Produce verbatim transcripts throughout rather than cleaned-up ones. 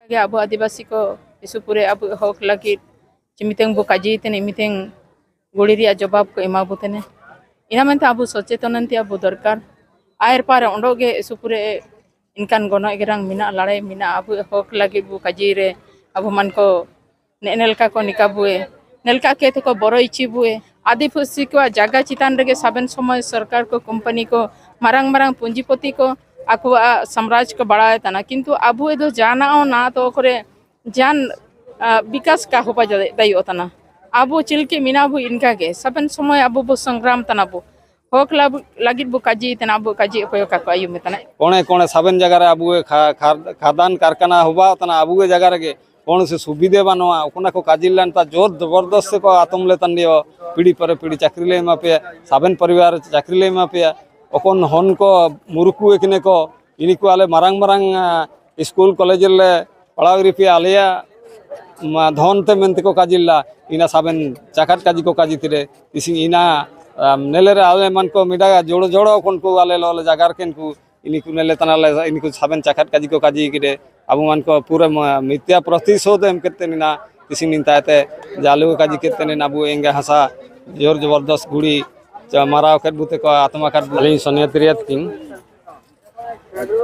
ᱜᱮ ᱟᱵᱚ ᱟᱹᱫᱤᱵᱟᱹᱥᱤ ᱠᱚ ᱤᱥᱩ ᱯᱩᱨᱮ ᱟᱵᱚ ᱦᱚᱠ ᱞᱟᱹᱜᱤᱫ ᱪᱮ ᱢᱤᱫᱴᱮᱱ ᱵᱚ ᱠᱟᱹᱡᱤ ᱛᱮᱱᱮ ᱢᱤᱫᱴᱮᱱ ᱜᱩᱲᱤ ᱨᱮᱭᱟᱜ ᱡᱚᱵᱟᱵ ᱠᱚ ᱮᱢᱟ ᱵᱚ ᱛᱮᱱᱮ᱾ ᱤᱱᱟ ᱢᱮᱱᱛᱮ ᱟᱵᱚ ᱥᱚᱪᱮᱛᱚᱱ ᱮᱱᱛᱮ ᱟᱵᱚ ᱫᱚᱨᱠᱟᱨ᱾ ᱟᱭᱨ ᱯᱟᱨ ᱚᱸᱰᱚᱜ ᱜᱮ ᱤᱥᱩ ᱯᱩᱨᱮ ᱤᱱᱠᱟᱱ ᱜᱚᱱᱚᱜ ᱜᱮᱨᱟᱝ ᱢᱮᱱᱟᱜ, ᱞᱟᱲᱟᱭ ᱢᱮᱱᱟᱜ, ᱟᱵᱚ ᱦᱚᱠ ᱞᱟᱹᱜᱤᱫ ᱵᱚ ᱠᱟᱹᱡᱤ ᱨᱮ ᱟᱵᱚ ᱢᱟᱱ ᱠᱚ ᱱᱮ ᱱᱮᱞᱠᱟ ᱠᱚ ᱱᱤᱠᱟ ᱵᱚ ᱮ, ᱱᱮᱞᱠᱟ ᱠᱮ ᱛᱮᱠᱚ ᱵᱚᱨᱚ ᱤᱪᱤ ᱵᱚ ᱮ᱾ ᱟᱹᱫᱤᱵᱟᱹᱥᱤ ᱠᱚᱣᱟᱜ ᱡᱟᱭᱜᱟ ᱪᱮᱛᱟᱱ ᱨᱮᱜᱮ ᱥᱟᱵᱮᱱ ᱥᱚᱢᱚᱭ ᱥᱚᱨᱠᱟᱨ ᱠᱚ, ᱠᱳᱢᱯᱟᱱᱤ ᱠᱚ, ᱢᱟᱨᱟᱝ ᱢᱟᱨᱟᱝ ᱯᱩᱸᱡᱤᱯᱚᱛᱤ ᱠᱚ ᱟᱠᱚᱣᱟᱜ ᱥᱟᱢᱨᱟᱡᱽ ᱠᱚ ᱵᱟᱲᱟᱭ ᱛᱟᱱᱟ, ᱠᱤᱱᱛᱩ ᱟᱵᱚ ᱫᱚ ᱡᱟᱦᱟᱱᱟᱜ ᱦᱚᱸ ᱱᱟ ᱛᱚ ᱠᱚᱨᱮ ᱡᱟᱱ, ᱟ, ᱵᱤᱠᱟᱥ ᱠᱟ ᱦᱚᱵᱟ ᱡᱟ-, ᱫᱟᱭᱚᱜ ᱛᱟᱱᱟ᱾ ᱟᱵᱚ ᱪᱤᱞᱠᱤ ᱢᱮᱱᱟᱜ ᱵᱚ ᱤᱱᱠᱟ ᱜᱮ, ᱥᱟᱵᱮᱱ ᱥᱚᱢᱚᱭ ᱟᱵᱚ ᱵᱚ ᱥᱚᱝᱜᱨᱟᱢ ᱛᱟᱱᱟ ᱵᱚ, ᱦᱚᱠ ᱞᱟᱵ-, ᱞᱟᱹᱜᱤᱫ ᱵᱚ ᱠᱟᱹᱡᱤ ᱛᱟᱱᱟ, ᱟᱵᱚ ᱠᱟᱹᱡᱤ ᱚᱠᱚᱭ ᱚᱠᱟ ᱠᱚ ᱟᱭᱩ ᱢᱮ ᱛᱟᱱᱟ᱾ ᱠᱚᱬᱮ ᱠᱚᱬᱮ ᱥᱟᱵᱮᱱ ᱡᱟᱭᱜᱟ ᱨᱮ ᱟᱵᱚ ᱜᱮ ᱠᱷᱟ-, ᱠᱷᱟᱨ-, ᱠᱷᱟᱫᱟᱱ ᱠᱟᱨᱠᱷᱟᱱᱟ ᱦᱚᱵᱟ ᱛᱟᱱᱟ, ᱟᱵᱚ ᱜᱮ ᱡᱟᱭᱜᱟ ᱨᱮᱜᱮ ᱠᱚᱱᱚ ᱥᱮ ᱥᱩᱵᱤᱫᱷᱟ ᱵᱟᱹᱱᱩᱜᱼᱟ᱾ ᱚᱠᱚᱱᱟ ᱠᱚ ᱠᱟᱡᱤ ᱞᱮᱱ ᱛᱟ ᱡᱳᱨ ᱡᱚᱵᱚᱨᱫᱚᱥᱛ ᱠᱚ ᱟᱛᱚᱢ ᱞᱮ ᱛᱟᱱ ᱫᱤᱭᱚ, ᱯᱤᱲᱦᱤ ᱯᱚᱨᱮ ᱯᱤᱲᱦᱤ ᱪᱟᱹᱠᱨᱤ ᱞᱮ ᱮᱢᱟ ᱯᱮᱭᱟ, ᱥᱟᱵᱮᱱ ᱯᱚᱨᱤᱵᱟᱨ ᱪᱟᱹᱠᱨᱤ ᱞᱮ ᱮᱢᱟ ᱯᱮᱭᱟ᱾ ᱚᱠᱚᱱ ᱦᱚᱱ ᱠᱚ ᱢᱩᱨᱩᱠᱩ ᱮᱠᱱᱮ ᱠᱚ, ᱤᱱᱤ ᱠᱚ ᱟᱞᱮ ᱢᱟᱨᱟᱝ ᱢᱟᱨᱟᱝ, ᱟ, ᱥᱠᱩᱞ ᱠᱚᱞᱮᱡᱽ ᱨᱮᱞᱮ ᱯᱟᱲᱦᱟᱣ ᱨᱤᱯᱮ ᱟᱞᱮᱭᱟᱜ ᱢᱟ ᱫᱷᱚᱱ ᱛᱮ ᱢᱮᱱᱛᱮ ᱠᱚ ᱠᱟᱡᱤ ᱞᱟ, ᱤᱱᱟ ᱥᱟᱵᱮᱱ ᱪᱟᱠᱟᱴ ᱠᱟᱡᱤ ᱠᱚ ᱠᱟᱡᱤ ᱛᱤᱨᱮ, ᱤᱥᱤᱱ ᱤᱱᱟ, ᱟ, ᱱᱮᱞᱮ ᱨᱮ ᱟᱞᱮ ᱢᱟᱱ ᱠᱚ ᱢᱤᱰᱟ ᱡᱳᱲ ᱡᱳᱲ ᱚᱠᱚᱱ ᱠᱚ ᱟᱞᱮ ᱞᱚ ᱞᱮ ᱡᱟᱜᱟᱨ ᱠᱮᱱ ᱠᱚ, ᱤᱱᱤ ᱠᱚ ᱱᱮᱞᱮ ᱛᱟᱱᱟ ᱞᱮ, ᱤᱱᱤ ᱠᱚ ᱥᱟᱵᱮᱱ ᱪᱟᱠᱟᱴ ᱠᱟᱡᱤ ᱠᱚ ᱠᱟᱡᱤ ᱠᱮᱫᱮ᱾ ᱟᱵᱚ ᱢᱟᱱ ᱠᱚ ᱯᱩᱨᱟᱹ ᱢᱟ-, ᱢᱤᱛᱷᱭᱟ ᱯᱨᱚᱛᱤᱥᱳᱫᱷ ᱮᱢ ᱠᱮᱫ ᱛᱮ ᱱᱤᱱᱟ ᱛᱤᱥᱤᱱ ᱱᱤᱱ ᱛᱟᱭ ᱛᱮ ᱡᱟᱞᱩ ᱠᱟᱡᱤ ᱠᱮᱫ ᱛᱮ ᱱᱤᱱ ᱟᱵᱚ ᱮᱸᱜᱟ ᱦᱟᱥᱟ ᱡᱳᱨ ᱡᱚᱵᱚᱨᱫᱚᱥ ᱜᱩᱲᱤ ᱪᱟ ᱢᱟᱨᱟᱣ ᱠᱮᱫ ᱵᱩᱛᱮ ᱠᱚ ᱟᱛᱢᱟ ᱠᱟᱫ ᱵᱩ-, ᱟᱹᱞᱤᱧ ᱥᱚᱱᱤᱭᱟ ᱛᱤᱨᱭᱟ ᱛᱤᱠᱤᱱ᱾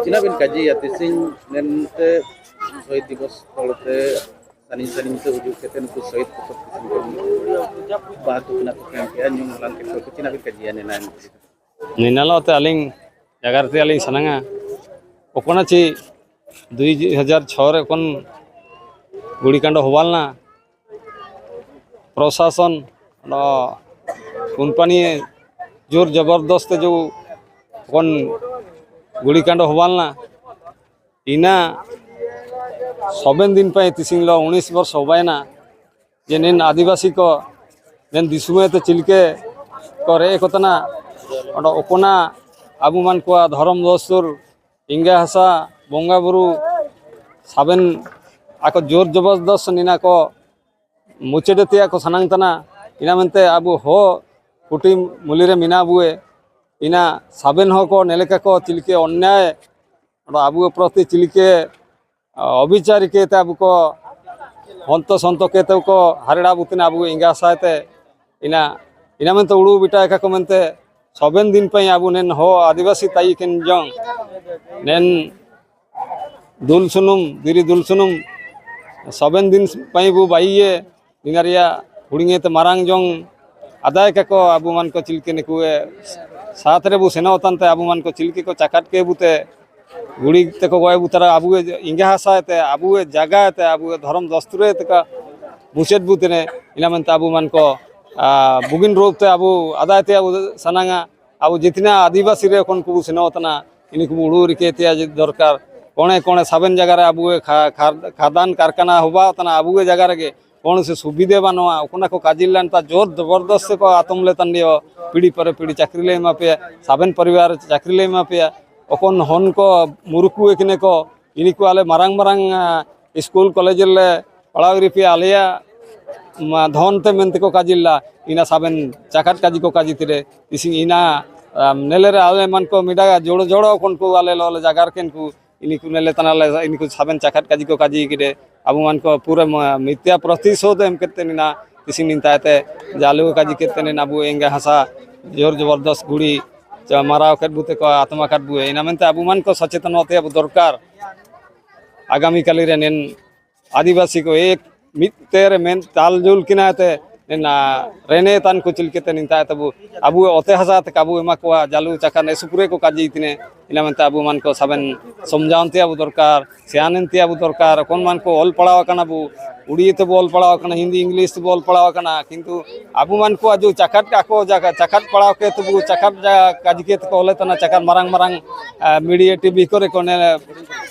ᱛᱤᱱᱟᱹᱜ ᱵᱤᱱ ᱠᱟᱡᱤᱭᱟ ᱛᱤᱥᱤᱱ ᱢᱮᱱᱛᱮ ᱥᱚᱦᱤᱫ ᱫᱤᱵᱚᱥ ᱛᱚᱞᱛᱮ ᱥᱟᱺᱜᱤᱧ ᱥᱟᱺᱜᱤᱧ ᱛᱮ ᱦᱤᱡᱩᱜ ᱠᱟᱛᱮ ᱱᱩᱠᱩ ᱥᱚᱦᱤᱫ ᱠᱚ ᱛᱤᱥᱤᱱ ᱠᱚ ᱵᱟᱦᱟ ᱛᱩᱯᱤᱱᱟ ᱠᱚ ᱮᱢ ᱠᱮᱜᱼᱟ, ᱧᱩᱢ ᱦᱟᱞᱟᱝ ᱠᱮᱫ ᱠᱚᱣᱟ ᱠᱚ, ᱛᱤᱱᱟᱹᱜ ᱵᱤᱱ ᱠᱟᱡᱤᱭᱟ ᱱᱮᱱᱟ? ᱱᱤᱱᱟᱞᱚ ᱛᱮ ᱟᱹᱞᱤᱧ ᱡᱟᱭᱜᱟ ᱨᱮ ᱟᱹᱞᱤᱧ ᱥᱟᱱᱟᱝᱟ᱾ ᱚᱠᱚᱱᱟ ᱪᱮ ᱫᱩᱭ ᱦᱟᱡᱟᱨ ᱪᱷᱚ ᱨᱮ ᱚᱠᱚᱱ ᱜᱩᱲᱤ ᱠᱟᱸᱰᱚ ᱦᱚᱵᱟᱞᱱᱟ, ᱯᱨᱚᱥᱟᱥᱚᱱ, ᱚᱱᱟ ᱠᱳᱢᱯᱟᱱᱤ ᱡᱳᱨ ᱡᱚᱵᱚᱨᱫᱚᱥᱛ ᱛᱮ ᱡᱚ ᱚᱠᱚᱱ ᱜᱩᱲᱤ ᱠᱟᱸᱰᱚ ᱦᱚᱵᱟᱞᱱᱟ, ᱤᱱᱟ ᱥᱚᱵᱮᱱ ᱫᱤᱱ ᱯᱟᱭ ᱛᱤᱥᱤᱝ ᱞᱚ ᱩᱱᱤᱥ ᱵᱚᱨᱥᱚ ᱦᱚᱵᱟᱭᱱᱟ᱾ ᱡᱮ ᱱᱤᱱ ᱟᱹᱫᱤᱵᱟᱹᱥᱤ ᱠᱚ ᱱᱤᱱ ᱫᱤᱥᱚᱢ ᱛᱮ ᱪᱤᱞᱠᱮ ᱠᱚ ᱨᱮ ᱠᱚ ᱛᱟᱱᱟ, ᱚᱸᱰᱮ ᱚᱠᱚᱱᱟ ᱟᱵᱚ ᱢᱟᱱ ᱠᱚᱣᱟ ᱫᱷᱚᱨᱚᱢ ᱫᱚᱥᱛᱩᱨ, ᱮᱸᱜᱟ ᱦᱟᱥᱟ, ᱵᱚᱸᱜᱟ ᱵᱩᱨᱩ ᱥᱟᱵᱮᱱ ᱟᱠᱚ ᱡᱳᱨ ᱡᱚᱵᱚᱨᱫᱚᱥ ᱱᱤᱱᱟ ᱠᱚ ᱢᱩᱪᱟᱹᱫ ᱛᱮᱭᱟᱜ ᱠᱚ ᱥᱟᱱᱟᱝ ᱛᱟᱱᱟ᱾ ᱤᱱᱟ ᱢᱮᱱᱛᱮ ᱟᱵᱚ ᱦᱚ ᱠᱩᱴᱤ ᱢᱩᱞᱤ ᱨᱮ ᱢᱮᱱᱟᱜ ᱵᱚᱭᱮ, ᱤᱱᱟ ᱥᱟᱵᱮᱱ ᱦᱚᱸ ᱠᱚ ᱱᱮᱞᱮᱠᱟ ᱠᱚ ᱪᱤᱞᱠᱮ ᱚᱱᱱᱟᱭ, ᱚᱸᱰᱮ ᱟᱵᱚ ᱯᱨᱚᱛᱤ ᱪᱤᱞᱠᱮ ᱚᱵᱤᱪᱟᱨᱤᱠᱮᱛᱮ ᱟᱵᱚ ᱠᱚ ᱦᱚᱱᱛᱚ ᱥᱚᱱᱛᱚ ᱠᱮᱛᱮ ᱠᱚ ᱦᱟᱨᱮᱲᱟ ᱵᱩᱛᱤᱱᱟ ᱟᱵᱚ ᱮᱸᱜᱟ ᱥᱟᱭᱛᱮ ᱤᱱᱟ ᱤᱱᱟ ᱢᱮᱱᱛᱮ ᱩᱲᱩ ᱵᱤᱴᱟ ᱮᱠᱟ ᱠᱚ ᱢᱮᱱᱛᱮ ᱥᱚᱵᱮᱱ ᱫᱤᱱ ᱯᱟᱹᱭ ᱟᱵᱚ ᱱᱮᱱ ᱦᱚ ᱟᱹᱫᱤᱵᱟᱹᱥᱤ ᱛᱟᱭᱤ ᱠᱮᱱ ᱡᱚᱝ ᱱᱮᱱ ᱫᱩᱞ ᱥᱩᱱᱩᱢ ᱫᱤᱨᱤ ᱫᱩᱞ ᱥᱩᱱᱩᱢ ᱥᱚᱵᱮᱱ ᱫᱤᱱ ᱯᱟᱹᱭ ᱵᱚ ᱵᱟᱭᱤᱭᱮ ᱤᱱᱟ ᱨᱮᱭᱟᱜ ᱦᱩᱲᱤᱧᱮ ᱛᱮ ᱢᱟᱨᱟᱝ ᱡᱚᱝ ᱟᱫᱟᱭ ᱠᱟᱠᱚ ᱟᱵᱚ ᱢᱟᱱ ᱠᱚ ᱪᱤᱞᱠᱮ ᱱᱤᱠᱩ ᱥᱟᱛ ᱨᱮ ᱵᱚ ᱥᱮᱱᱚᱜ ᱛᱟᱱᱛᱮ ᱟᱵᱚ ᱢᱟᱱ ᱠᱚ ᱪᱤᱞᱠᱮ ᱠᱚ ᱪᱟᱠᱟᱴ ᱠᱮ ᱵᱩᱛᱮ ᱜᱩᱲᱤ ᱛᱮᱠᱚ ᱜᱚᱭ ᱵᱩᱛᱟᱨᱟ ᱟᱵᱚ ᱤᱝᱜᱟ ᱦᱟᱥᱟ ᱛᱮ ᱟᱵᱚ ᱡᱟᱭᱜᱟ ᱛᱮ ᱟᱵᱚ ᱫᱷᱚᱨᱚᱢ ᱫᱚᱥᱛᱩᱨ ᱛᱮᱠᱟ ᱢᱩᱪᱟᱹᱫ ᱵᱩᱛᱮ ᱱᱮ ᱤᱱᱟ ᱢᱮᱱᱛᱮ ᱟᱵᱚ ᱢᱟᱱ ᱠᱚ ᱵᱩᱜᱤᱱ ᱨᱩᱯ ᱛᱮ ᱟᱵᱚ ᱟᱫᱟᱭ ᱛᱮ ᱟᱵᱚ ᱥᱟᱱᱟᱝᱟ ᱟᱵᱚ ᱡᱤᱛᱱᱟ ᱟᱹᱫᱤᱵᱟᱹᱥᱤ ᱨᱮ ᱠᱷᱚᱱ ᱠᱚᱵᱚ ᱥᱮᱱᱚᱜ ᱛᱟᱱᱟ ᱤᱱᱟᱹ ᱠᱚᱵᱚ ᱩᱲᱩ ᱨᱤᱠᱟᱹᱭ ᱛᱮᱭᱟ ᱡᱮ ᱫᱚᱨᱠᱟᱨ ᱠᱚᱬᱮ ᱠᱚᱬᱮ ᱥᱟᱵᱮᱱ ᱡᱟᱭᱜᱟ ᱨᱮ ᱟᱵᱚ ᱠᱷᱟ- ᱠᱷᱟᱨ- ᱠᱷᱟᱫᱟᱱ ᱠᱟᱨᱠᱷᱟᱱᱟ ᱦᱚᱵᱟ ᱛᱟᱱᱟ ᱟᱵᱚ ᱡᱟᱭᱜᱟ ᱨᱮᱜᱮ ᱠᱳᱱᱳ ᱥᱮ ᱥᱩᱵᱤᱫᱷᱟ ᱵᱟᱹᱱᱩᱜᱼᱟ ᱚᱠᱚᱱᱟ ᱠᱚ ᱠᱟᱡᱤᱞ ᱞᱟᱱ ᱛᱟ ᱡᱳᱨ ᱡᱚᱵᱚᱨᱫᱚᱥᱛ ᱥᱮ ᱠᱚ ᱟᱛᱚᱢ ᱞᱮ ᱛᱟᱱ ᱫᱤᱭᱚ ᱯᱤᱲᱦᱤ ᱯᱚᱨᱮ ᱯᱤᱲᱦᱤ ᱪᱟᱹᱠᱨᱤ ᱞᱮ ᱮᱢᱟ ᱯᱮᱭᱟ ᱥᱟᱵᱮᱱ ᱯᱚᱨᱤᱵᱟᱨ ᱪᱟᱹᱠᱨᱤ ᱞᱮ ᱮᱢᱟ ᱯᱮᱭᱟ ᱚᱠᱚᱱ ᱦᱚᱱ ᱠᱚ ᱢᱩᱨᱩᱠᱩ ᱮᱠᱱᱮ ᱠᱚ ᱤᱱᱤ ᱠᱚ ᱟᱞᱮ ᱢᱟᱨᱟᱝ ᱢᱟᱨᱟᱝ ᱟ, ᱥᱠᱩᱞ ᱠᱚᱞᱮᱡᱽ ᱨᱮᱞᱮ ᱯᱟᱲᱦᱟᱣ ᱨᱤᱯᱮᱭᱟ ᱟᱞᱮᱭᱟᱜ ᱢᱟ, ᱫᱷᱚᱱ ᱛᱮ ᱢᱮᱱᱛᱮ ᱠᱚ ᱠᱟᱡᱤᱞ ᱞᱟ ᱤᱱᱟ ᱥᱟᱵᱮᱱ ᱪᱟᱠᱟᱴ ᱠᱟᱡᱤ ᱠᱚ ᱠᱟᱡᱤ ᱛᱤᱨᱮ ᱤᱥᱤᱱ ᱤᱱᱟ ᱟᱢ, ᱱᱮᱞᱮ ᱨᱮ ᱟᱞᱮ ᱢᱟᱱ ᱠᱚ ᱢᱤᱰᱟ ᱡᱳᱲ ᱡᱳᱲ ᱠᱷᱚᱱ ᱠᱚ ᱟᱞᱮ ᱞᱚ ᱞᱮ ᱡᱟᱜᱟᱨ ᱠᱮᱱ ᱠᱚ ᱤᱱᱤ ᱠᱚ ᱱᱮᱞᱮ ᱛᱟᱱᱟ ᱞᱮ ᱤᱱᱤ ᱠᱚ ᱥᱟᱵᱮᱱ ᱪᱟᱠᱟᱴ ᱠᱟᱡᱤ ᱠᱚ ᱠᱟᱡᱤ ᱠᱮᱫᱮ ᱟᱵᱚ ᱢᱟᱱ ᱠᱚ ᱯᱩᱨᱟᱹ ᱢᱟ- ᱢᱤᱛᱭᱟ ᱯᱨᱚᱛᱤᱥᱳᱫᱷ ᱮᱢ ᱠᱮᱫ ᱛᱮ ᱱᱤᱱᱟ ᱤᱥᱤᱱ ᱱᱤᱱ ᱛᱟᱭᱛᱮ ᱡᱟᱞᱩ ᱠᱟᱡᱤ ᱠᱮᱫ ᱛᱮ ᱱᱤᱱ ᱟᱵᱚ ᱮᱝᱜᱟ ᱦᱟᱥᱟ ᱡᱳᱨ ᱡᱚᱵᱚᱨᱫᱚᱥ ᱜᱩᱲᱤ ᱪᱟ ᱢᱟᱨᱟᱣ ᱠᱮᱫ ᱵᱩᱛᱮ ᱠᱚ ᱟᱛᱢᱟ ᱠᱟᱫ ᱵᱩ ᱤᱱᱟ ᱢᱮᱱᱛᱮ ᱟᱵᱚ ᱢᱟᱱ ᱠᱚ ᱥᱚᱪᱮᱛᱚᱱ ᱛᱮ ᱟᱵᱚ ᱫᱚᱨᱠᱟᱨ ᱟᱜᱟᱢᱤ ᱠᱟᱞᱤ ᱨᱮ ᱱᱮᱱ ᱟᱹᱫᱤᱵᱟᱹᱥᱤ ᱠᱚ ᱮᱠ ᱢᱤᱫ ᱛᱮ ᱨᱮ ᱢᱮᱱ ᱛᱟᱞ ᱡᱩᱞ ᱠᱤᱱᱟ ᱛᱮ ᱱᱮᱱᱟ ᱨᱮᱱᱮ ᱛᱟᱱ ᱠᱚ ᱪᱤᱞᱠᱮ ᱛᱮ ᱱᱤᱱ ᱛᱟᱭ ᱛᱟᱵᱚ ᱟᱵᱚ ᱚᱛᱮ ᱦᱟᱥᱟ ᱛᱮ ᱟᱵᱚ ᱮᱢᱟ ᱠᱚᱣᱟ ᱡᱟᱞᱩ ᱪᱟᱠᱟ ᱱᱮ ᱥᱩᱯᱩᱨᱮ ᱠᱚ ᱠᱟᱡᱤ ᱛᱤᱱᱮ ᱤᱱᱟ ᱢᱮᱱᱛᱮ ᱟᱵᱚ ᱢᱟᱱ ᱠᱚ ᱥᱟᱵᱮᱱ ᱥᱚᱢᱡᱟᱣᱱ ᱛᱮ ᱟᱵᱚ ᱫᱚᱨᱠᱟᱨ ᱥᱮᱭᱟᱱᱮᱱ ᱛᱮ ᱟᱵᱚ ᱫᱚᱨᱠᱟᱨ ᱚᱠᱚᱱ ᱢᱟᱱ ᱠᱚ ᱚᱞ ᱯᱟᱲᱟᱣ ᱟᱠᱟᱱᱟ ᱵᱚ ᱩᱲᱤᱭᱟᱹ ᱛᱮᱵᱚ ᱚᱞ ᱯᱟᱲᱟᱣ ᱟᱠᱟᱱᱟ ᱦᱤᱱᱫᱤ ᱤᱝᱞᱤᱥ ᱛᱮᱵᱚ ᱚᱞ ᱯᱟᱲᱟᱣ ᱟᱠᱟᱱᱟ ᱠᱤᱱᱛᱩ ᱟᱵᱚ ᱢᱟᱱ ᱠᱚ ᱟᱡᱚ ᱪᱟᱠᱟᱴ ᱟᱠᱚ ᱡᱟᱭᱜᱟ ᱪᱟᱠᱟᱴ ᱯᱟᱲᱟᱣ ᱠᱮ ᱛᱮᱵᱚ ᱪᱟᱠᱟᱴ ᱡᱟ- ᱠᱟᱡᱤ ᱠᱮ ᱛᱮᱠᱚ ᱚᱞᱮ ᱛᱟᱱᱟ ᱪᱟᱠᱟᱴ ᱢᱟᱨᱟᱝ ᱢᱟᱨᱟᱝ ᱟ, ᱢᱤᱰᱤᱭᱟ ᱴᱤᱵᱷᱤ ᱠᱚᱨᱮ ᱠᱚ ᱚᱱᱮ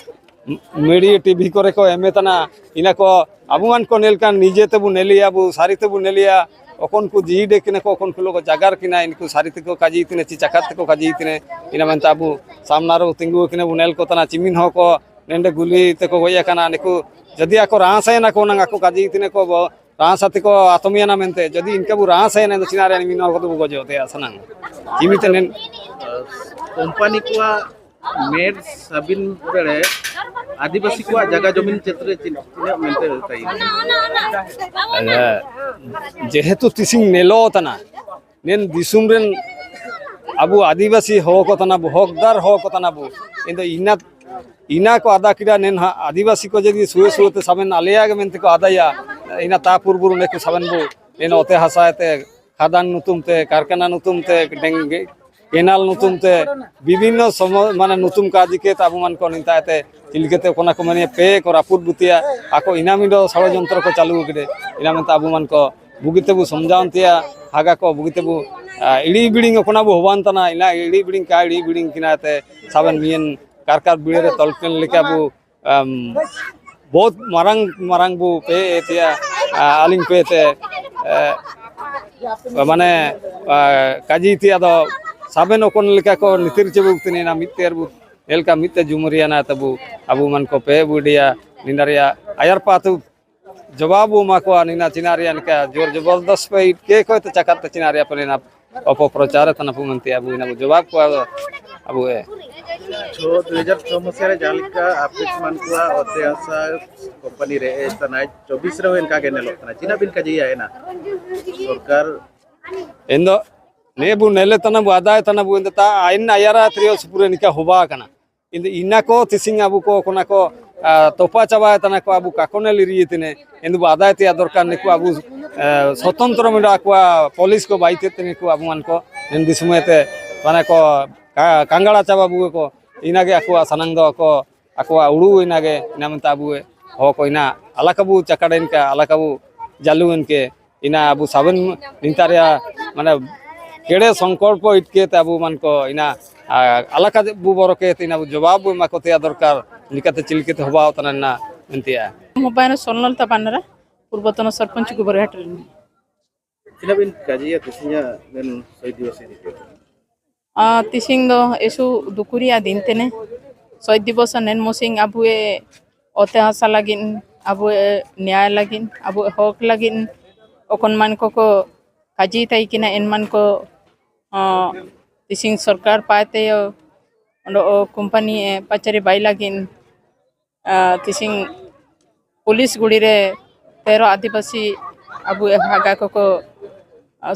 ᱢᱤᱰᱤᱭᱟ ᱴᱤᱵᱷᱤ ᱠᱚᱨᱮ ᱠᱚ ᱮᱢᱮ ᱛᱟᱱᱟ ᱤᱱᱟ ᱠᱚ ᱟᱵᱚ ᱢᱟᱱ ᱠᱚ ᱱᱮᱞ ᱠᱟᱱ ᱱᱤᱡᱮ ᱛᱮᱵᱚ ᱱᱮᱞᱮᱭᱟ ᱟᱵᱚ ᱥᱟᱹᱨᱤ ᱛᱮᱵᱚ ᱱᱮᱞᱮᱭᱟ ᱚᱠᱚᱱ ᱠᱚ ᱡᱤᱣᱤ ᱰᱮ ᱠᱤᱱᱟ ᱠᱚ ᱚᱠᱚᱱ ᱠᱚ ᱞᱚᱜᱚ ᱡᱟᱜᱟᱨ ᱠᱤᱱᱟ ᱤᱱᱠᱩ ᱥᱟᱹᱨᱤ ᱛᱮᱠᱚ ᱠᱟᱡᱤ ᱛᱤᱱᱟ ᱪᱤ ᱪᱟᱠᱟᱛ ᱛᱮᱠᱚ ᱠᱟᱡᱤ ᱛᱤᱱᱟ ᱤᱱᱟ ᱢᱮᱱᱛᱮ ᱟᱵᱚ ᱥᱟᱢᱱᱟ ᱨᱮ ᱛᱤᱸᱜᱩ ᱠᱤᱱᱟ ᱵᱚ ᱱᱮᱞ ᱠᱚ ᱛᱟᱱᱟ ᱪᱤᱢᱤᱱ ᱦᱚᱸ ᱠᱚ ᱱᱮᱸᱰᱮ ᱜᱩᱞᱤ ᱛᱮᱠᱚ ᱜᱚᱡ ᱟᱠᱟᱱᱟ ᱱᱤᱠᱩ ᱡᱩᱫᱤ ᱟᱠᱚ ᱨᱟᱥ ᱮᱱᱟ ᱠᱚ ᱚᱱᱟ ᱟᱠᱚ ᱠᱟᱡᱤ ᱛᱤᱱᱟ ᱠᱚ ᱵᱚ ᱨᱟᱥ ᱟᱛᱮ ᱠᱚ ᱟᱛᱚᱢᱤᱭᱟᱱᱟ ᱢᱮᱱᱛᱮ ᱡᱩᱫᱤ ᱤᱱᱠᱟ ᱵᱚ ᱨᱟᱥ ᱮᱱᱟ ᱫᱚ ᱪᱤᱱᱟ ᱨᱮ ᱢᱤᱱ ᱦᱚᱲ ᱠᱚᱫᱚ ᱵᱚ ᱜᱚᱡᱚᱜ ᱛᱮ ᱥᱟᱱᱟᱝ ᱪᱤᱢᱤ ᱛᱮ ᱱᱮᱱ ᱠᱳᱢᱯᱟᱱᱤ ᱠᱚᱣᱟᱜ ᱢᱮᱫ ᱥᱟᱵᱤᱱ ᱵᱮᱲᱮ ᱟᱹᱫᱤᱵᱟᱹᱥᱤ ᱠᱚᱣᱟᱜ ᱡᱟᱭᱜᱟ ᱡᱚᱢᱤᱱ ᱪᱮᱛ ᱨᱮ ᱪᱮᱫ ᱛᱤᱱᱟᱹᱜ ᱢᱮᱱᱛᱮ ᱛᱟᱭ? ᱡᱮᱦᱮᱛᱩ ᱛᱤᱥᱤᱧ ᱱᱮᱞᱚ ᱛᱟᱱᱟ, ᱱᱮᱱ ᱫᱤᱥᱚᱢ ᱨᱮᱱ ᱟᱵᱚ ᱟᱹᱫᱤᱵᱟᱹᱥᱤ ᱦᱚᱲ ᱠᱚ ᱛᱟᱱᱟ ᱵᱚ, ᱦᱚᱠᱫᱟᱨ ᱦᱚᱲ ᱠᱚ ᱛᱟᱱᱟ ᱵᱚ᱾ ᱤᱧ ᱫᱚ ᱤᱱᱟ, ᱤᱱᱟ ᱠᱚ ᱟᱫᱟ ᱠᱮᱫᱟ, ᱱᱮᱱ ᱦᱟᱸᱜ ᱟᱹᱫᱤᱵᱟᱹᱥᱤ ᱠᱚ ᱡᱩᱫᱤ ᱥᱩᱭᱮ ᱥᱩᱭᱮ ᱛᱮ ᱥᱟᱵᱮᱱ ᱟᱞᱮᱭᱟᱜ ᱜᱮ ᱢᱮᱱᱛᱮ ᱠᱚ ᱟᱫᱟᱭᱟ, ᱤᱱᱟ ᱛᱟᱯᱩᱨ ᱵᱩᱨᱩ ᱱᱮ ᱠᱚ ᱥᱟᱵᱮᱱ ᱵᱚ, ᱱᱮᱱ ᱚᱛᱮ ᱦᱟᱥᱟ ᱛᱮ, ᱠᱷᱟᱫᱟᱱ ᱧᱩᱛᱩᱢ ᱛᱮ, ᱠᱟᱨᱠᱷᱟᱱᱟ ᱧᱩᱛᱩᱢ ᱛᱮ, ᱰᱮᱝ-, ᱠᱮᱱᱟᱞ ᱧᱩᱛᱩᱢ ᱛᱮ, ᱵᱤᱵᱷᱤᱱᱱᱚ ᱥᱚᱢᱚ-, ᱢᱟᱱᱮ ᱧᱩᱛᱩᱢ ᱠᱟᱡᱤ ᱠᱮ ᱟᱵᱚ ᱢᱟᱱ ᱠᱚ ᱱᱤᱛᱟᱭ ᱛᱮ ᱪᱤᱞᱠᱟᱹᱛᱮ ᱚᱠᱚᱱᱟ ᱠᱚ ᱢᱟᱱᱮ ᱯᱮ ᱠᱚ ᱨᱟᱹᱯᱩᱫ ᱵᱩᱛᱤᱭᱟ, ᱟᱠᱚ ᱤᱱᱟ ᱢᱤᱫ ᱥᱚᱲᱚᱡᱚᱱᱛᱨᱚ ᱠᱚ ᱪᱟᱹᱞᱩ ᱠᱮᱫᱮ᱾ ᱤᱱᱟ ᱢᱮᱱᱛᱮ ᱟᱵᱚ ᱢᱟᱱ ᱠᱚ ᱵᱩᱜᱤ ᱛᱮᱵᱚ ᱥᱚᱢᱡᱷᱟᱣ ᱛᱮᱭᱟ, ᱦᱟᱜᱟ ᱠᱚ ᱵᱩᱜᱤ ᱛᱮᱵᱚ, ᱟ, ᱤᱲᱤ ᱵᱤᱲᱤᱝ ᱚᱠᱚᱱᱟ ᱵᱚ ᱦᱚᱵᱟᱱ ᱛᱟᱱᱟ, ᱤᱱᱟ ᱤᱲᱤ ᱵᱤᱲᱤᱝ ᱠᱟ ᱤᱲᱤ ᱵᱤᱲᱤᱝ ᱠᱤᱱᱟ ᱛᱮ ᱥᱟᱵᱮᱱ ᱢᱤᱭᱮᱱ ᱠᱟᱨᱠᱟᱨ ᱵᱤᱲᱮ ᱨᱮ ᱛᱚᱞ ᱠᱮᱱ ᱞᱮᱠᱟ ᱵᱚ, ᱟᱢ, ᱵᱚᱦᱩᱛ ᱢᱟᱨᱟᱝ ᱢᱟᱨᱟᱝ ᱵᱚ ᱯᱮ ᱮᱛᱮᱭᱟ, ᱟ, ᱟᱹᱞᱤᱧ ᱯᱮ ᱛᱮ, ᱮ, ᱢᱟᱱᱮ, ᱟ, ᱠᱟᱡᱤ ᱛᱮᱭᱟ ᱫᱚ ᱥᱟᱵᱮᱱ ᱚᱠᱚᱱ ᱞᱮᱠᱟ ᱠᱚ ᱱᱤᱛᱤᱨ ᱪᱮᱵᱩ ᱛᱤᱱᱤ ᱱᱟ ᱢᱤᱫ ᱛᱮ ᱟᱨ ᱵᱚ ᱧᱮᱞ ᱠᱟ ᱢᱤᱫ ᱛᱮ ᱡᱩᱢᱩᱨᱤᱭᱟᱱᱟ ᱛᱟᱵᱚ ᱟᱵᱚ ᱢᱟᱱ ᱠᱚ ᱯᱮ ᱵᱩᱰᱤᱭᱟ ᱱᱤᱱᱫᱟ ᱨᱮᱭᱟᱜ ᱟᱭᱟᱨ ᱯᱟᱛᱩ ᱡᱚᱵᱟᱵ ᱵᱚ ᱮᱢᱟ ᱠᱚᱣᱟ, ᱱᱤᱱᱟ ᱪᱤᱱᱟ ᱨᱮᱭᱟᱜ ᱱᱤᱠᱟ ᱡᱳᱨ ᱡᱚᱵᱚᱨᱫᱚᱥ ᱯᱮ ᱤᱴᱠᱮ ᱠᱚᱭ ᱛᱮ ᱪᱟᱠᱟᱛ ᱛᱮ ᱪᱤᱱᱟ ᱨᱮᱭᱟᱜ ᱯᱮ ᱱᱤᱱᱟ ᱚᱯᱚᱯᱨᱚᱪᱟᱨ ᱮ ᱛᱟᱱᱟ ᱯᱩ ᱢᱮᱱᱛᱮ ᱟᱵᱚ ᱤᱱᱟ ᱵᱚ ᱡᱚᱵᱟᱵ ᱠᱚᱣᱟ ᱟᱵᱚ ᱮ᱾ ᱪᱷᱚ, ᱫᱩ ᱦᱟᱡᱟᱨ ᱪᱷᱚ ᱢᱟᱥᱮ ᱨᱮ ᱡᱟᱦᱟᱸ ᱞᱮᱠᱟ ᱟᱯᱰᱮᱴ ᱮᱢᱟᱱ ᱠᱚᱣᱟ ᱚᱛᱮ ᱦᱟᱥᱟ ᱠᱳᱢᱯᱟᱱᱤ ᱨᱮ ᱮ ᱛᱟᱱᱟᱭ ᱪᱚᱵᱵᱤᱥ ᱨᱮᱦᱚᱸ ᱤᱱᱠᱟ ᱜᱮ ᱧᱮᱞᱚᱜ ᱠᱟᱱᱟ᱾ ᱪᱤᱱᱟ ᱵᱤᱱ ᱠᱟᱡᱮᱭᱟ ᱮᱱᱟ ᱥᱚᱨᱠᱟᱨ? ᱮᱱ ᱫᱚ ᱱᱮ ᱵᱚ ᱱᱮᱞᱮ ᱛᱟᱱᱟ ᱵᱚ ᱟᱫᱟᱭ ᱛᱟᱱᱟ ᱵᱚ ᱮᱱ ᱫᱚ ᱛᱟ ᱟᱭᱤᱱ ᱟᱭᱟᱨᱟ ᱛᱨᱤᱭᱚ ᱥᱩᱯᱩᱨᱮ ᱱᱤᱠᱟ ᱦᱚᱵᱟ ᱠᱟᱱᱟ᱾ ᱤᱧ ᱫᱚ ᱤᱱᱟ ᱠᱚ ᱛᱤᱥᱤᱧ ᱟᱵᱚ ᱠᱚ ᱠᱚᱱᱟ ᱠᱚ, ᱟ, ᱛᱚᱯᱟ ᱪᱟᱵᱟᱭ ᱛᱟᱱᱟ ᱠᱚ ᱟᱵᱚ ᱠᱟᱠᱚᱱᱮ ᱞᱤᱨᱤᱭᱮ ᱛᱤᱱᱮ᱾ ᱮᱱ ᱫᱚ ᱟᱫᱟᱭ ᱛᱮᱭᱟ ᱫᱚᱨᱠᱟᱨ ᱱᱤᱠᱩ ᱟᱵᱚ, ᱟ, ᱥᱚᱛᱚᱱᱛᱨᱚ ᱢᱮᱰᱟ ᱟᱠᱚᱣᱟ ᱯᱩᱞᱤᱥ ᱠᱚ ᱵᱟᱭ ᱛᱮ ᱛᱤᱱᱤ ᱠᱚ ᱟᱵᱚ ᱢᱟᱱ ᱠᱚ ᱮᱱ ᱫᱤᱥᱚᱢ ᱛᱮ ᱢᱟᱱᱮ ᱠᱚ ᱠᱟ-, ᱠᱟᱝᱜᱟᱲᱟ ᱪᱟᱵᱟ ᱵᱩᱜᱮ ᱠᱚ᱾ ᱤᱱᱟᱜᱮ ᱟᱠᱚᱣᱟᱜ ᱥᱟᱱᱟᱝ ᱫᱚ ᱟᱠᱚ, ᱟᱠᱚᱣᱟᱜ ᱩᱲᱩ ᱤᱱᱟᱜᱮ ᱤᱱᱟ ᱢᱮᱱᱛᱮ ᱟᱵᱚ ᱦᱚ ᱠᱚ ᱤᱱᱟ ᱟᱞᱟᱠᱟᱵᱩ ᱪᱟᱠᱟᱲᱮᱱ ᱠᱟ ᱟᱞᱟᱠᱟᱵᱩ ᱡᱟᱞᱩ ᱮᱱ ᱠᱮ᱾ ᱤᱱᱟ ᱟᱵᱚ ᱥᱟᱵᱚᱱ ᱱᱤᱛᱟᱨ ᱨᱮᱭᱟᱜ ᱢᱟᱱᱮ ᱠᱮᱲᱮ ᱥᱚᱝᱠᱚᱞᱯᱚ ᱤᱴᱠᱮ ᱛᱮ ᱟᱵᱚ ᱢᱟᱱ ᱠᱚ ᱤᱱᱟ, ᱟ, ᱟᱞᱟᱠᱟ ᱵᱚ ᱵᱚᱨᱚ ᱠᱮ ᱛᱮ ᱤᱱᱟ ᱵᱚ ᱡᱚᱵᱟᱵ ᱵᱚ ᱮᱢᱟ ᱠᱚ ᱛᱮᱭᱟ ᱫᱚᱨᱠᱟᱨ᱾ ᱞᱮᱠᱟᱛᱮ ᱪᱤᱞᱠᱟᱹᱛᱮ ᱦᱚᱵᱟᱣ ᱛᱟᱱᱟ ᱱᱟ ᱢᱮᱱᱛᱮᱭᱟ᱾ ᱢᱳᱵᱟᱭᱤᱞ ᱥᱚᱞᱱᱚᱞᱛᱟ ᱵᱟᱱᱟᱨᱟ, ᱯᱩᱨᱵᱚᱛᱚᱱ ᱥᱚᱨᱯᱚᱧᱪ ᱜᱳᱵᱚᱨᱜᱷᱟᱴ ᱨᱮᱱ᱾ ᱛᱤᱱᱟᱹᱜ ᱵᱤᱱ ᱠᱟᱡᱮᱭᱟ ᱛᱮᱦᱮᱧᱟᱜ ᱢᱮᱱ ᱥᱚᱦᱤᱫ ᱫᱤᱵᱚᱥ ᱤᱫᱤ ᱠᱟᱛᱮ? ᱟ, ᱛᱤᱥᱤᱝ ᱫᱚ ᱮᱥᱩ ᱫᱩᱠᱩ ᱨᱮᱭᱟᱜ ᱫᱤᱱ ᱛᱮᱱᱮ᱾ ᱥᱚᱦᱤᱫ ᱫᱤᱵᱚᱥ ᱱᱮᱱ ᱢᱚᱥᱤᱝ ᱟᱵᱚᱭᱮ ᱚᱛᱮ ᱦᱟᱥᱟ ᱞᱟᱹᱜᱤᱫ, ᱟᱵᱚᱭᱮ ᱱᱮᱭᱟᱭ ᱞᱟᱹᱜᱤᱫ, ᱟᱵᱚᱭᱮ ᱦᱚᱠ ᱞᱟᱹᱜᱤᱫ ᱚᱠᱚᱱ ᱢᱟᱱ ᱠᱚᱠᱚ ᱠᱟᱡᱤ ᱛᱟᱭ ᱠᱤᱱᱟ ᱮᱱ ᱢᱟᱱ ᱠᱚ, ᱟ, ᱛᱤᱥᱤᱝ ᱥᱚᱨᱠᱟᱨ ᱯᱟᱭ ᱛᱮ ᱚᱸᱰᱮ ᱠᱳᱢᱯᱟᱱᱤ ᱮ ᱯᱟᱪᱟᱨᱤ ᱵᱟᱭ ᱞᱟᱹᱜᱤᱫ ᱛᱤᱥᱤᱝ ᱯᱩᱞᱤᱥ ᱜᱩᱲᱤ ᱨᱮ ᱛᱮᱨᱚ ᱟᱹᱫᱤᱵᱟᱹᱥᱤ ᱟᱵᱚ ᱦᱟᱜᱟ ᱠᱚᱠᱚ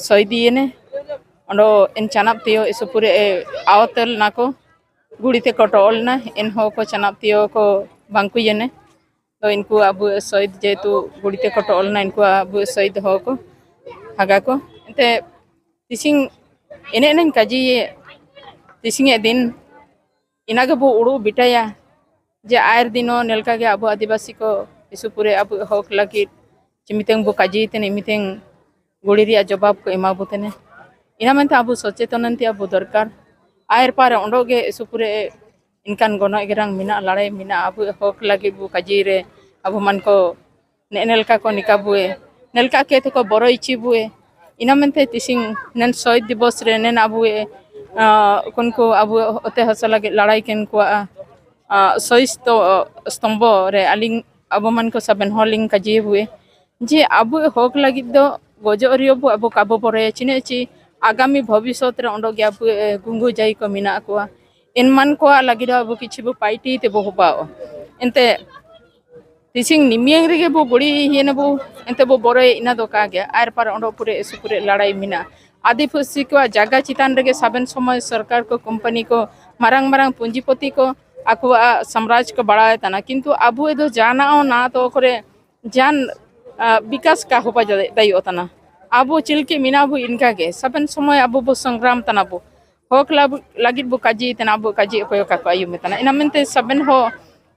ᱥᱚᱭᱫᱤᱭᱮᱱᱮ᱾ ᱚᱸᱰᱮ ᱮᱱ ᱪᱟᱱᱟᱯ ᱛᱤᱭᱳ ᱤᱥᱩᱯᱩᱨᱮ ᱟᱣᱛᱮ ᱞᱮᱱᱟ ᱠᱚ᱾ ᱜᱩᱲᱤ ᱛᱮᱠᱚ ᱴᱚᱜ ᱞᱮᱱᱟ, ᱮᱱᱦᱚᱸ ᱠᱚ ᱪᱟᱱᱟᱯ ᱛᱤᱭᱳ ᱠᱚ ᱵᱟᱝᱠᱚ ᱤᱭᱟᱹᱱᱮ᱾ ᱛᱚ ᱤᱱᱠᱩ ᱟᱵᱚ ᱥᱚᱦᱤᱫ ᱡᱮᱦᱮᱛᱩ ᱜᱩᱲᱤ ᱛᱮᱠᱚ ᱴᱚᱜ ᱞᱮᱱᱟ, ᱤᱱᱠᱩ ᱟᱵᱚ ᱥᱚᱦᱤᱫ ᱦᱚᱸ ᱠᱚ ᱦᱟᱜᱟ ᱠᱚ᱾ ᱮᱱᱛᱮ ᱛᱤᱥᱤᱝ ᱮᱱᱮᱡ ᱮᱱᱟᱧ ᱠᱟᱡᱮ ᱛᱤᱥᱤᱝ ᱮ ᱫᱤᱱ ᱤᱱᱟ ᱜᱮᱵᱚ ᱩᱲᱩ ᱵᱤᱴᱟᱭᱟ ᱡᱮ ᱟᱭᱨ ᱫᱤᱱᱚ ᱱᱮᱞᱠᱟ ᱜᱮ ᱟᱵᱚ ᱟᱹᱫᱤᱵᱟᱹᱥᱤ ᱠᱚ ᱤᱥᱩ ᱯᱩᱨᱮ ᱟᱵᱚ ᱦᱚᱠ ᱞᱟᱹᱜᱤᱫ ᱪᱤᱢᱤᱛᱮᱝ ᱵᱚ ᱠᱟᱡᱮ ᱛᱮᱱᱮ ᱢᱤᱛᱮᱝ ᱜᱩᱲᱤ ᱨᱮᱭᱟᱜ ᱡᱚᱵᱟᱵ ᱠᱚ ᱮᱢᱟ ᱵᱚ ᱛᱮᱱᱮ᱾ ᱤᱱᱟ ᱢᱮᱱᱛᱮ ᱟᱵᱚ ᱥᱚᱪᱮᱛᱚᱱ ᱮᱱᱛᱮ ᱟᱵᱚ ᱫᱚᱨᱠᱟᱨ᱾ ᱟᱭᱨ ᱯᱟᱨ ᱚᱸᱰᱚᱜ ᱜᱮ ᱤᱥᱩ ᱯᱩᱨᱮ ᱮᱱᱠᱟᱱ ᱜᱚᱱᱚᱜ ᱜᱮᱨᱟᱝ ᱢᱮᱱᱟᱜ, ᱞᱟᱲᱟᱭ ᱢᱮᱱᱟᱜ, ᱟᱵᱚ ᱦᱚᱠ ᱞᱟᱹᱜᱤᱫ ᱵᱚ ᱠᱟᱡᱮ ᱨᱮ ᱟᱵᱚ ᱢᱟᱱ ᱠᱚ ᱱᱮ ᱱᱮᱞᱠᱟ ᱠᱚ ᱱᱤᱠᱟ ᱵᱩᱭᱮ, ᱱᱮᱞᱠᱟ ᱠᱮ ᱛᱮᱠᱚ ᱵᱚᱨᱚᱭ ᱪᱤ ᱵᱩᱭᱮ᱾ ᱤᱱᱟ ᱢᱮᱱᱛᱮ ᱛᱤᱥᱤᱝ ᱱᱮᱱ ᱥᱚᱦᱤᱫ ᱫᱤᱵᱚᱥ ᱨᱮ ᱱᱮᱱ ᱟᱵᱩᱭᱮ, ᱟ, ᱩᱱᱠᱩᱱ ᱠᱚ ᱟᱵᱚ ᱚᱛᱮ ᱦᱟᱥᱟ ᱞᱟᱹᱜᱤᱫ ᱞᱟᱲᱟᱭ ᱠᱮᱱ ᱠᱚᱣᱟ, ᱟ, ᱥᱚᱦᱤᱫ ᱥᱛᱚ-, ᱥᱛᱚᱢᱵᱚ ᱨᱮ ᱟᱹᱞᱤᱧ ᱟᱵᱚ ᱢᱟᱱ ᱠᱚ ᱥᱟᱵᱮᱱ ᱦᱚᱲ ᱞᱤᱧ ᱠᱟᱡᱮ ᱵᱩᱭᱮ ᱡᱮ ᱟᱵᱚ ᱦᱚᱠ ᱞᱟᱹᱜᱤᱫ ᱫᱚ ᱜᱚᱡᱚᱜ ᱨᱮᱭᱚ ᱵᱚ ᱟᱵᱚ ᱠᱟᱵᱚ ᱵᱚᱨᱚᱭᱟ ᱪᱤᱱᱟᱹᱜ ᱪᱤ ᱟᱜᱟᱢᱤ ᱵᱷᱚᱵᱤᱥᱚᱛ ᱨᱮ ᱚᱸᱰᱚ ᱜᱮ ᱟᱵᱚ, ᱮ, ᱜᱩᱝᱜᱩ ᱡᱟᱭ ᱠᱚ ᱢᱮᱱᱟᱜ ᱠᱚᱣᱟ᱾ ᱮᱱᱢᱟᱱ ᱠᱚᱣᱟᱜ ᱞᱟᱹᱜᱤᱫ ᱦᱚᱸ ᱟᱵᱚ ᱠᱤᱪᱷᱩ ᱵᱚ ᱯᱟᱭᱴᱤ ᱛᱮᱵᱚ ᱦᱚᱵᱟᱣᱟ᱾ ᱮᱱᱛᱮ ᱛᱤᱥᱤᱝ ᱱᱤᱢᱤᱭᱟᱝ ᱨᱮᱜᱮ ᱵᱚ ᱜᱩᱲᱤ ᱦᱤᱭᱮᱱᱟ ᱵᱚ, ᱮᱱᱛᱮ ᱵᱚ ᱵᱚᱨᱚᱭ ᱤᱱᱟ ᱫᱚ ᱠᱟ ᱜᱮ᱾ ᱟᱨ ᱯᱟᱨ ᱚᱸᱰᱚ ᱯᱩᱨᱮ ᱤᱥᱩ ᱯᱩᱨᱮ ᱞᱟᱲᱟᱭ ᱢᱮᱱᱟᱜᱼᱟ᱾ ᱟᱹᱫᱤᱵᱟᱹᱥᱤ ᱠᱚᱣᱟᱜ ᱡᱟᱭᱜᱟ ᱪᱮᱛᱟᱱ ᱨᱮᱜᱮ ᱥᱟᱵᱮᱱ ᱥᱚᱢᱚᱭ ᱥᱚᱨᱠᱟᱨ ᱠᱚ, ᱠᱳᱢᱯᱟᱱᱤ ᱠᱚ, ᱢᱟᱨᱟᱝ ᱢᱟᱨᱟᱝ ᱯᱩᱸᱡᱤᱯᱚᱛᱤ ᱠᱚ ᱟᱠᱚᱣᱟᱜ ᱥᱟᱢᱨᱟᱡᱽ ᱠᱚ ᱵᱟᱲᱟᱭ ᱛᱟᱱᱟ, ᱠᱤᱱᱛᱩ ᱟᱵᱚ ᱫᱚ ᱡᱟᱦᱟᱱᱟᱜ ᱦᱚᱸ ᱱᱟ ᱛᱚ ᱠᱚᱨᱮ ᱡᱟᱱ, ᱟ, ᱵᱤᱠᱟᱥ ᱠᱟ ᱦᱚᱵᱟ ᱡᱟ-, ᱫᱟᱭᱚᱜ ᱛᱟᱱᱟ᱾ ᱟᱵᱚ ᱪᱤᱞᱠᱤ ᱢᱮᱱᱟᱜ ᱵᱚ ᱤᱱᱠᱟ ᱜᱮ ᱥᱟᱵᱮᱱ ᱥᱚᱢᱚᱭ ᱟᱵᱚ ᱵᱚ ᱥᱚᱝᱜᱨᱟᱢ ᱛᱟᱱᱟ ᱵᱚ᱾ ᱦᱚᱠ ᱞᱟᱵ-, ᱞᱟᱹᱜᱤᱫ ᱵᱚ ᱠᱟᱡᱤ ᱛᱟᱱᱟ, ᱟᱵᱚ ᱠᱟᱡᱤ ᱚᱠᱚᱭ ᱚᱠᱟ ᱠᱚ ᱟᱭᱩᱢᱮ ᱛᱟᱱᱟ᱾ ᱤᱱᱟ ᱢᱮᱱᱛᱮ ᱥᱟᱵᱮᱱ ᱦᱚᱸ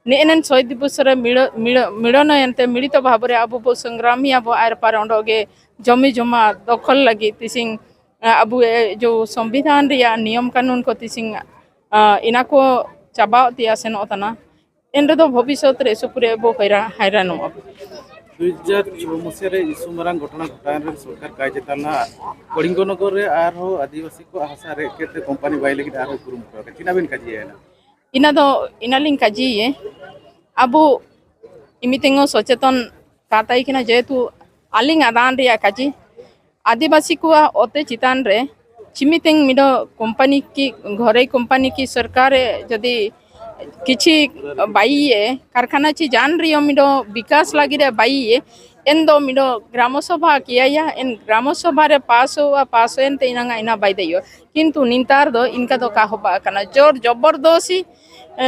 ᱱᱮᱜᱼᱮ ᱱᱮᱱ ᱥᱚᱦᱤᱫ ᱫᱤᱵᱚᱥ ᱨᱮ ᱢᱤᱲᱟᱹ-, ᱢᱤᱲᱟᱹ-, ᱢᱤᱲᱟᱹᱱᱚᱭ ᱮᱱᱛᱮ ᱢᱤᱲᱤᱛᱚ ᱵᱷᱟᱵᱽ ᱨᱮ ᱟᱵᱚ ᱵᱚ ᱥᱚᱝᱜᱨᱟᱢᱤᱭᱟ ᱵᱚ ᱟᱨ ᱯᱟᱨ ᱚᱸᱰᱚᱜ ᱜᱮ ᱡᱚᱢᱤ ᱡᱚᱢᱟ ᱫᱚᱠᱷᱚᱞ ᱞᱟᱹᱜᱤᱫ ᱛᱤᱥᱤᱝ, ᱟ, ᱟᱵᱚ ᱮ, ᱡᱚ ᱥᱚᱝᱵᱤᱫᱷᱟᱱ ᱨᱮᱭᱟᱜ ᱱᱤᱭᱚᱢ ᱠᱟᱹᱱᱩᱱ ᱠᱚ ᱛᱤᱥᱤᱝ, ᱟ, ᱤᱱᱟ ᱠᱚ ᱪᱟᱵᱟᱣ ᱛᱮᱭᱟ ᱥᱮᱱᱚᱜ ᱛᱟᱱᱟ᱾ ᱮᱱ ᱨᱮᱫᱚ ᱵᱷᱚᱵᱤᱥᱥᱚᱛ ᱨᱮ ᱥᱩᱯᱩᱨᱮ ᱟᱵᱚ ᱦᱚᱭᱨᱟ-, ᱦᱟᱭᱨᱟᱱᱚᱜᱼᱟ ᱵᱚ᱾ ᱫᱩᱭ ᱦᱟᱡᱟᱨ ᱪᱷᱚ ᱢᱩᱪᱟᱹᱫ ᱨᱮ ᱤᱥᱩ ᱢᱟᱨᱟᱝ ᱜᱷᱚᱴᱚᱱᱟ ᱜᱷᱚᱴᱟᱣᱮᱱ ᱨᱮ ᱥᱚᱨᱠᱟᱨ ᱠᱟᱭ ᱪᱮᱛᱟᱱ ᱱᱟ ᱠᱚᱞᱤᱝᱜᱚ ᱱᱚᱜᱚᱨ ᱨᱮ ᱟᱨᱦᱚᱸ ᱟᱹᱫᱤᱵᱟᱹᱥᱤ ᱠᱚᱣᱟᱜ ᱦᱟᱥᱟ ᱨᱮᱡ ᱠᱮᱫ ᱛᱮ ᱠᱳᱢᱯᱟᱱᱤ ᱵᱟᱭ ᱞᱟᱹᱜᱤᱫ ᱟᱨᱦᱚᱸ ᱠᱩᱨᱩᱢᱩᱴᱩ ᱟᱠᱟᱫ᱾ ᱪᱮᱫᱟᱜ ᱵᱮᱱ ᱠᱟᱡᱮᱭᱟ ᱮᱱᱟ? ᱤᱱᱟ ᱫᱚ, ᱤᱱᱟ ᱞᱤᱧ ᱠᱟᱡᱮᱭᱮ᱾ ᱟᱵᱚ ᱤᱢᱤᱛᱮᱝ ᱦᱚᱸ ᱥᱚᱪᱮᱛᱚᱱ ᱠᱟᱛᱟᱭ ᱠᱟᱱᱟ, ᱡᱮᱦᱮᱛᱩ ᱟᱹᱞᱤᱧ ᱟᱫᱟᱱ ᱨᱮᱭᱟᱜ ᱠᱟᱡᱮ ᱟᱹᱫᱤᱵᱟᱹᱥᱤ ᱠᱚᱣᱟᱜ ᱚᱛᱮ ᱪᱮᱛᱟᱱ ᱨᱮ ᱪᱤᱢᱤᱛᱮᱝ ᱢᱤᱫᱚ ᱠᱳᱢᱯᱟᱱᱤ ᱠᱤ ᱜᱷᱚᱨᱮ ᱠᱳᱢᱯᱟᱱᱤ ᱠᱤ ᱥᱚᱨᱠᱟᱨ ᱮ ᱡᱩᱫᱤ ᱠᱤᱪᱷᱤ ᱵᱟᱭᱤᱭᱮ ᱠᱟᱨᱠᱷᱟᱱᱟ ᱪᱤ ᱡᱟᱱ ᱨᱤᱭᱚ ᱢᱤᱰᱚ ᱵᱤᱠᱟᱥ ᱞᱟᱹᱜᱤᱫ ᱮ ᱵᱟᱭᱤᱭᱮ, ᱮᱱ ᱫᱚ ᱢᱤᱰᱚ ᱜᱨᱟᱢᱚ ᱥᱚᱵᱷᱟ ᱠᱤᱭᱟᱭᱟ, ᱮᱱ ᱜᱨᱟᱢᱚ ᱥᱚᱵᱷᱟ ᱨᱮ ᱯᱟᱥ ᱦᱩᱭᱩᱜᱼᱟ, ᱯᱟᱥ ᱮᱱ ᱛᱮ ᱤᱱᱟᱝ ᱤᱱᱟ ᱵᱟᱭ ᱫᱮᱭᱚᱜᱼᱟ᱾ ᱠᱤᱱᱛᱩ ᱱᱤᱛᱟᱨ ᱫᱚ ᱤᱱᱠᱟ ᱫᱚ ᱠᱟ ᱦᱚᱵᱟ ᱠᱟᱱᱟ, ᱡᱳᱨ ᱡᱚᱵᱚᱨᱫᱚᱥᱤ, ᱮ,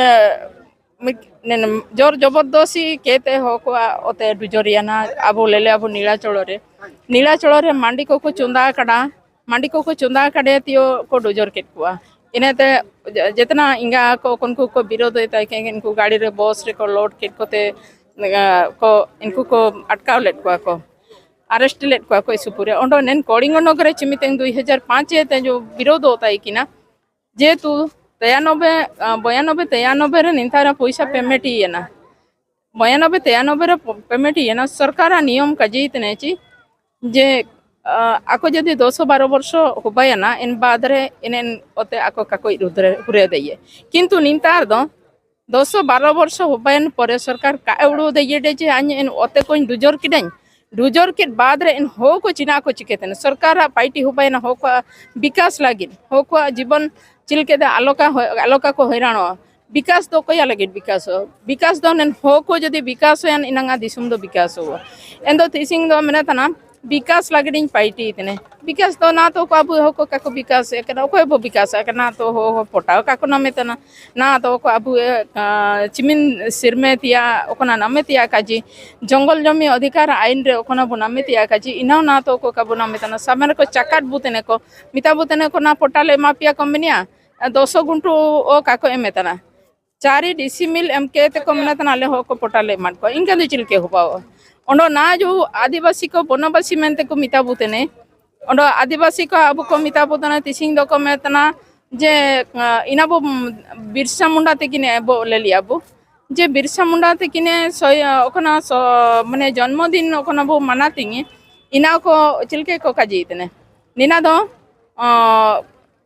ᱢᱤᱫ, ᱱᱮᱱ-, ᱡᱳᱨ ᱡᱚᱵᱚᱨᱫᱚᱥᱤ ᱠᱮᱛᱮ ᱦᱚᱠᱚ ᱚᱛᱮ ᱰᱩᱡᱚᱨᱤᱭᱟᱱᱟ᱾ ᱟᱵᱚ ᱞᱮᱞᱮ ᱟᱵᱚ ᱱᱤᱲᱟ ᱪᱚᱲᱚ ᱨᱮ, ᱱᱤᱲᱟ ᱪᱚᱲᱚ ᱨᱮ ᱢᱟᱹᱰᱤ ᱠᱚᱠᱚ ᱪᱚᱸᱫᱟ ᱟᱠᱟᱫᱟ, ᱢᱟᱹᱰᱤ ᱠᱚᱠᱚ ᱪᱚᱸᱫᱟ ᱟᱠᱟᱫᱮ ᱛᱤᱭᱳ ᱠᱚ ᱰᱩᱡᱚᱨ ᱠᱮᱫ ᱠᱚᱣᱟ᱾ ᱤᱱᱟᱹᱛᱮ ᱡᱮ-, ᱡᱮᱛᱱᱟ ᱮᱸᱜᱟ ᱠᱚ ᱩᱱᱠᱩ ᱠᱚ ᱵᱤᱨᱳᱫᱷ ᱮᱫ ᱛᱟᱦᱮᱸ ᱠᱟᱱ, ᱩᱱᱠᱩ ᱜᱟᱹᱰᱤ ᱨᱮ ᱵᱚᱥ ᱨᱮᱠᱚ ᱞᱳᱰ ᱠᱮᱫ ᱠᱚᱛᱮ, ᱮᱸᱜᱟ, ᱠᱚ ᱩᱱᱠᱩ ᱠᱚ ᱟᱴᱠᱟᱣ ᱞᱮᱫ ᱠᱚᱣᱟ ᱠᱚ, ᱟᱨᱮᱥᱴ ᱞᱮᱫ ᱠᱚᱣᱟ ᱠᱚ ᱤᱥᱩᱯᱩᱨ ᱨᱮ᱾ ᱚᱸᱰᱮ ᱱᱮᱱ ᱠᱚᱲᱤᱝᱜᱚ ᱱᱚᱜᱚᱨ ᱨᱮ ᱪᱤᱢᱤᱛᱮᱝ ᱫᱩᱭ ᱦᱟᱡᱟᱨ ᱯᱟᱸᱪ ᱮ ᱛᱮ ᱡᱚ ᱵᱤᱨᱳᱫᱷ ᱛᱟᱭ ᱠᱤᱱᱟ, ᱡᱮᱦᱮᱛᱩ ᱛᱮᱭᱟᱱᱚᱵᱮ, ᱟᱸ, ᱵᱚᱭᱟᱱᱚᱵᱮ ᱛᱮᱭᱟᱱᱚᱵᱮ ᱨᱮ ᱱᱤᱛᱟᱨᱟ ᱯᱚᱭᱥᱟ ᱯᱮᱢᱮᱱᱴ ᱤᱭᱮᱱᱟ, ᱵᱚᱭᱟᱱᱚᱵᱮ ᱛᱮᱭᱟᱱᱚᱵᱮ ᱨᱮ ᱯᱮᱢᱮᱱᱴ ᱤᱭᱮᱱᱟ, ᱥᱚᱨᱠᱟᱨᱟᱜ ᱱᱤᱭᱚᱢ ᱠᱟᱡᱮ ᱛᱮᱱᱮ ᱪᱤ ᱡᱮ, ᱟᱸ, ᱟᱠᱚ ᱡᱩᱫᱤ ᱫᱚᱥ ᱵᱟᱨᱚ ᱵᱚᱨᱥᱚ ᱦᱩᱵᱟᱭᱟᱱᱟ, ᱮᱱ ᱵᱟᱫ ᱨᱮ ᱮᱱᱮᱱ ᱚᱛᱮ ᱟᱠᱚ ᱠᱟᱠᱚ ᱦᱩᱨᱮ ᱫᱟᱭᱮ᱾ ᱠᱤᱱᱛᱩ ᱱᱤᱛᱟᱨ ᱫᱚ ᱫᱚᱥ ᱵᱟᱨᱚ ᱵᱚᱨᱥᱚ ᱦᱩᱵᱟᱭᱮᱱ ᱯᱚᱨᱮ ᱥᱚᱨᱠᱟᱨ ᱠᱟᱜ ᱮ ᱩᱲᱩ ᱫᱟᱭᱮ ᱡᱮ ᱟᱧ ᱮᱱ ᱚᱛᱮ ᱠᱚᱧ ᱰᱩᱡᱚᱨ ᱠᱤᱫᱟᱹᱧ, ᱰᱩᱡᱚᱨ ᱠᱮᱫ ᱵᱟᱫ ᱨᱮ ᱮᱱ ᱦᱚ ᱠᱚ ᱪᱤᱱᱟ ᱠᱚ ᱪᱤᱠᱟᱹᱛᱮᱱᱟ? ᱥᱚᱨᱠᱟᱨᱟᱜ ᱯᱟᱭᱴᱤ ᱦᱩᱵᱟᱭᱮᱱᱟ, ᱦᱚ ᱠᱚᱣᱟᱜ ᱵᱤᱠᱟᱥ ᱞᱟᱹᱜᱤᱫ, ᱦᱚ ᱠᱚᱣᱟᱜ ᱡᱤᱵᱚᱱ ᱪᱤᱞᱠᱮᱫᱟ ᱟᱞᱚᱠᱟ ᱦᱚ-, ᱟᱞᱚᱠᱟ ᱠᱚ ᱦᱚᱭᱨᱟᱱᱚᱜᱼᱟ᱾ ᱵᱤᱠᱟᱥ ᱫᱚ ᱚᱠᱚᱭᱟᱜ ᱞᱟᱹᱜᱤᱫ ᱵᱤᱠᱟᱥᱚᱜᱼᱟ? ᱵᱤᱠᱟᱥ ᱫᱚ ᱱᱮᱱ ᱦᱚ ᱠᱚ ᱡᱩᱫᱤ ᱵᱤᱠᱟᱥᱚᱜᱼᱟ, ᱮᱱᱟᱝᱟ ᱫᱤᱥᱚᱢ ᱫᱚ ᱵᱤᱠᱟᱥᱚᱜᱼᱟ᱾ ᱮᱱ ᱫᱚ ᱛᱤᱥᱤᱝ ᱫᱚ ᱢᱮᱱᱮ ᱛᱟᱱᱟ, ᱵᱤᱠᱟᱥ ᱞᱟᱹᱜᱤᱫ ᱤᱧ ᱯᱟᱭᱴᱤ ᱛᱮᱱᱮ᱾ ᱵᱤᱠᱟᱥ ᱫᱚ ᱱᱟ ᱛᱚ ᱠᱚ ᱟᱵᱚ ᱦᱚ ᱠᱚ ᱠᱟᱠᱚ ᱵᱤᱠᱟᱥ ᱮ ᱠᱟᱱᱟ, ᱚᱠᱚᱭ ᱵᱚ ᱵᱤᱠᱟᱥ ᱮ ᱠᱟᱱᱟ? ᱛᱚ ᱦᱚ, ᱦᱚ ᱯᱚᱴᱟᱣ ᱠᱟᱠᱚ ᱱᱟᱢᱮ ᱛᱟᱱᱟ᱾ ᱱᱟ ᱫᱚ ᱠᱚ ᱟᱵᱚ, ᱮ, ᱟ, ᱪᱤᱢᱤᱱ ᱥᱤᱨᱢᱮ ᱛᱤᱭᱟ ᱚᱠᱚᱱᱟ ᱱᱟᱢᱮ ᱛᱤᱭᱟ ᱠᱟᱡᱤ, ᱡᱚᱝᱜᱚᱞ ᱡᱚᱢᱤ ᱚᱫᱷᱤᱠᱟᱨ ᱟᱭᱤᱱ ᱨᱮ ᱚᱠᱚᱱᱟ ᱵᱚ ᱱᱟᱢᱮ ᱛᱤᱭᱟ ᱠᱟᱡᱤ, ᱤᱱᱟᱹ ᱱᱟ ᱛᱚ ᱠᱚ ᱠᱟᱵᱚ ᱱᱟᱢᱮ ᱛᱟᱱᱟ᱾ ᱥᱟᱢᱮᱨ ᱠᱚ ᱪᱟᱠᱟᱴ ᱵᱩᱛᱮᱱᱮ ᱠᱚ, ᱢᱤᱛᱟ ᱵᱩᱛᱮᱱᱮ ᱠᱚ ᱱᱟ ᱯᱚᱴᱟ ᱞᱮ ᱮᱢᱟ ᱯᱮᱭᱟ ᱠᱚ ᱢᱮᱱᱮᱭᱟ, ᱫᱚᱥᱚ ᱜᱩᱱᱴᱩ ᱚ ᱠᱟᱠᱚ ᱮᱢᱮ ᱛᱟᱱᱟ᱾ ᱪᱟᱨᱤ ᱰᱤᱥᱤ ᱢᱤᱞ ᱮᱢ ᱠᱮ ᱛᱮᱠᱚ ᱢᱮᱱᱟ ᱛᱟᱱᱟ, ᱟᱞᱮ ᱦᱚ ᱠᱚ ᱯᱚᱴᱟ ᱞᱮ ᱮᱢᱟᱫ ᱠᱚᱣᱟ᱾ ᱤᱱᱠᱟᱹ ᱫᱚ ᱪᱮᱫ ᱞᱮᱠᱟ ᱦᱚᱵᱟᱣᱟ? ᱚᱸᱰᱮ ᱱᱟ ᱡᱚ ᱟᱹᱫᱤᱵᱟᱹᱥᱤ ᱠᱚ ᱵᱚᱱᱚᱵᱟᱥᱤ ᱢᱮᱱᱛᱮ ᱠᱚ ᱢᱮᱛᱟ ᱵᱚ ᱛᱮᱱᱮ, ᱚᱸᱰᱮ ᱟᱹᱫᱤᱵᱟᱹᱥᱤ ᱠᱚ ᱟᱵᱚ ᱠᱚ ᱢᱮᱛᱟ ᱵᱚ ᱛᱟᱱᱟ, ᱛᱤᱥᱤᱝ ᱫᱚᱠᱚ ᱢᱮᱱ ᱛᱟᱱᱟ ᱡᱮ, ᱟᱸ, ᱤᱱᱟ ᱵᱚ ᱵᱤᱨᱥᱟ ᱢᱩᱱᱰᱟ ᱛᱮᱠᱤᱱ ᱮ ᱵᱚ ᱞᱮ ᱞᱤᱭᱟ ᱵᱚ, ᱡᱮ ᱵᱤᱨᱥᱟ ᱢᱩᱱᱰᱟ ᱛᱮᱠᱤᱱᱮ ᱥᱚᱭ-, ᱚᱠᱟᱱᱟ ᱥᱚ-, ᱢᱟᱱᱮ ᱡᱚᱱᱢᱚ ᱫᱤᱱ ᱚᱠᱟᱱᱟ ᱵᱚ ᱢᱟᱱᱟ ᱛᱤᱧ, ᱤᱱᱟ ᱠᱚ ᱪᱮᱫ ᱞᱮᱠᱟ ᱠᱚ ᱠᱟᱡᱤ ᱛᱮᱱᱮ? ᱱᱤᱱᱟ ᱫᱚ, ᱟᱸ,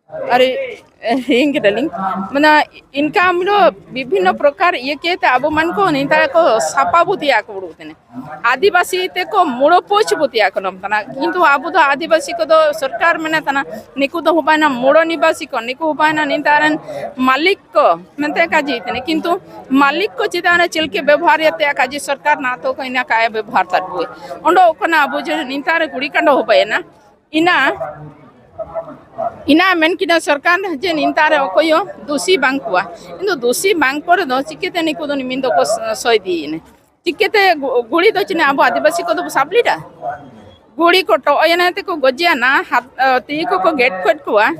ᱟᱨᱮ, ᱦᱤᱲᱤᱧ ᱠᱮᱫᱟᱞᱤᱧ᱾ ᱢᱟᱱᱮ, ᱤᱱᱠᱟ ᱟᱢ ᱫᱚ ᱵᱤᱵᱷᱤᱱᱱᱚ ᱯᱨᱚᱠᱟᱨ ᱤᱭᱟᱹ ᱠᱮᱛᱮ ᱟᱵᱚ ᱢᱟᱱ ᱠᱚ ᱱᱮᱛᱟᱨ ᱠᱚ ᱥᱟᱯᱟ ᱵᱩᱛᱤᱭᱟ ᱠᱚ ᱵᱩᱲᱩ ᱛᱮᱱᱮ᱾ ᱟᱹᱫᱤᱵᱟᱹᱥᱤ ᱛᱮᱠᱚ ᱢᱩᱲᱚ ᱯᱳᱪ ᱵᱩᱛᱤᱭᱟ ᱠᱚ ᱱᱚᱢ ᱛᱟᱱᱟ᱾ ᱠᱤᱱᱛᱩ ᱟᱵᱚ ᱫᱚ ᱟᱹᱫᱤᱵᱟᱹᱥᱤ ᱠᱚᱫᱚ ᱥᱚᱨᱠᱟᱨ ᱢᱮᱱᱟ ᱛᱟᱱᱟ, ᱱᱤᱠᱩ ᱫᱚ ᱦᱩᱵᱟᱭᱱᱟ ᱢᱩᱲᱚ ᱱᱤᱵᱟᱥᱤ ᱠᱚ, ᱱᱤᱠᱩ ᱦᱩᱵᱟᱭᱱᱟ ᱱᱤᱱᱫᱟ ᱨᱮᱱ ᱢᱟᱹᱞᱤᱠ ᱠᱚ ᱢᱮᱱᱛᱮ ᱠᱟᱡᱤ ᱛᱮᱱᱮ᱾ ᱠᱤᱱᱛᱩ ᱢᱟᱹᱞᱤᱠ ᱠᱚ ᱪᱮᱛᱟᱱ ᱨᱮ ᱪᱮᱫ ᱞᱮᱠᱟ ᱵᱮᱵᱚᱦᱟᱨ ᱭᱟᱛᱮ ᱠᱟᱡᱤ ᱥᱚᱨᱠᱟᱨ ᱱᱟ ᱛᱚ ᱠᱚ ᱤᱱᱟ ᱠᱟᱭ ᱵᱮᱵᱚᱦᱟᱨ ᱛᱟᱨ ᱵᱩᱭ᱾ ᱚᱸᱰᱚ ᱠᱟᱱᱟ ᱟᱵᱚ ᱡᱮ ᱱᱤᱱᱫᱟ ᱨᱮ ᱜᱩᱲᱤ ᱠᱟᱸᱰᱚ ᱦᱩᱵᱟᱭᱱᱟ᱾ ᱤᱱᱟ, ᱤᱱᱟ ᱢᱮᱱ ᱠᱤᱱᱟ ᱥᱚᱨᱠᱟᱨ ᱡᱮ ᱱᱤᱱᱛᱟ ᱨᱮ ᱚᱠᱚᱭ ᱦᱚᱸ ᱫᱩᱥᱤ ᱵᱟᱝ ᱠᱚᱣᱟ᱾ ᱤᱧ ᱫᱚ ᱫᱩᱥᱤ ᱵᱟᱝ ᱠᱚᱨᱮ ᱫᱚ ᱪᱤᱠᱟᱹᱛᱮ ᱱᱤᱠᱩ ᱫᱚ ᱱᱤᱢᱤᱱ ᱫᱚᱠᱚ ᱥᱚᱭ ᱤᱫᱤᱭᱮᱱᱟ? ᱪᱤᱠᱟᱹᱛᱮ ᱜᱩ-, ᱜᱩᱲᱤ ᱫᱚ ᱪᱮᱫ ᱟᱵᱚ ᱟᱹᱫᱤᱵᱟᱹᱥᱤ ᱠᱚᱫᱚ ᱵᱚ ᱥᱟᱵ ᱞᱮᱫᱟ? ᱜᱩᱲᱤ ᱠᱚ ᱴᱚᱜ ᱮᱱᱟ ᱛᱮᱠᱚ ᱜᱚᱡᱮᱭᱟᱱᱟ, ᱦᱟᱛ-, ᱛᱤ ᱠᱚᱠᱚ ᱜᱮᱫ ᱠᱮᱫ ᱠᱚᱣᱟ᱾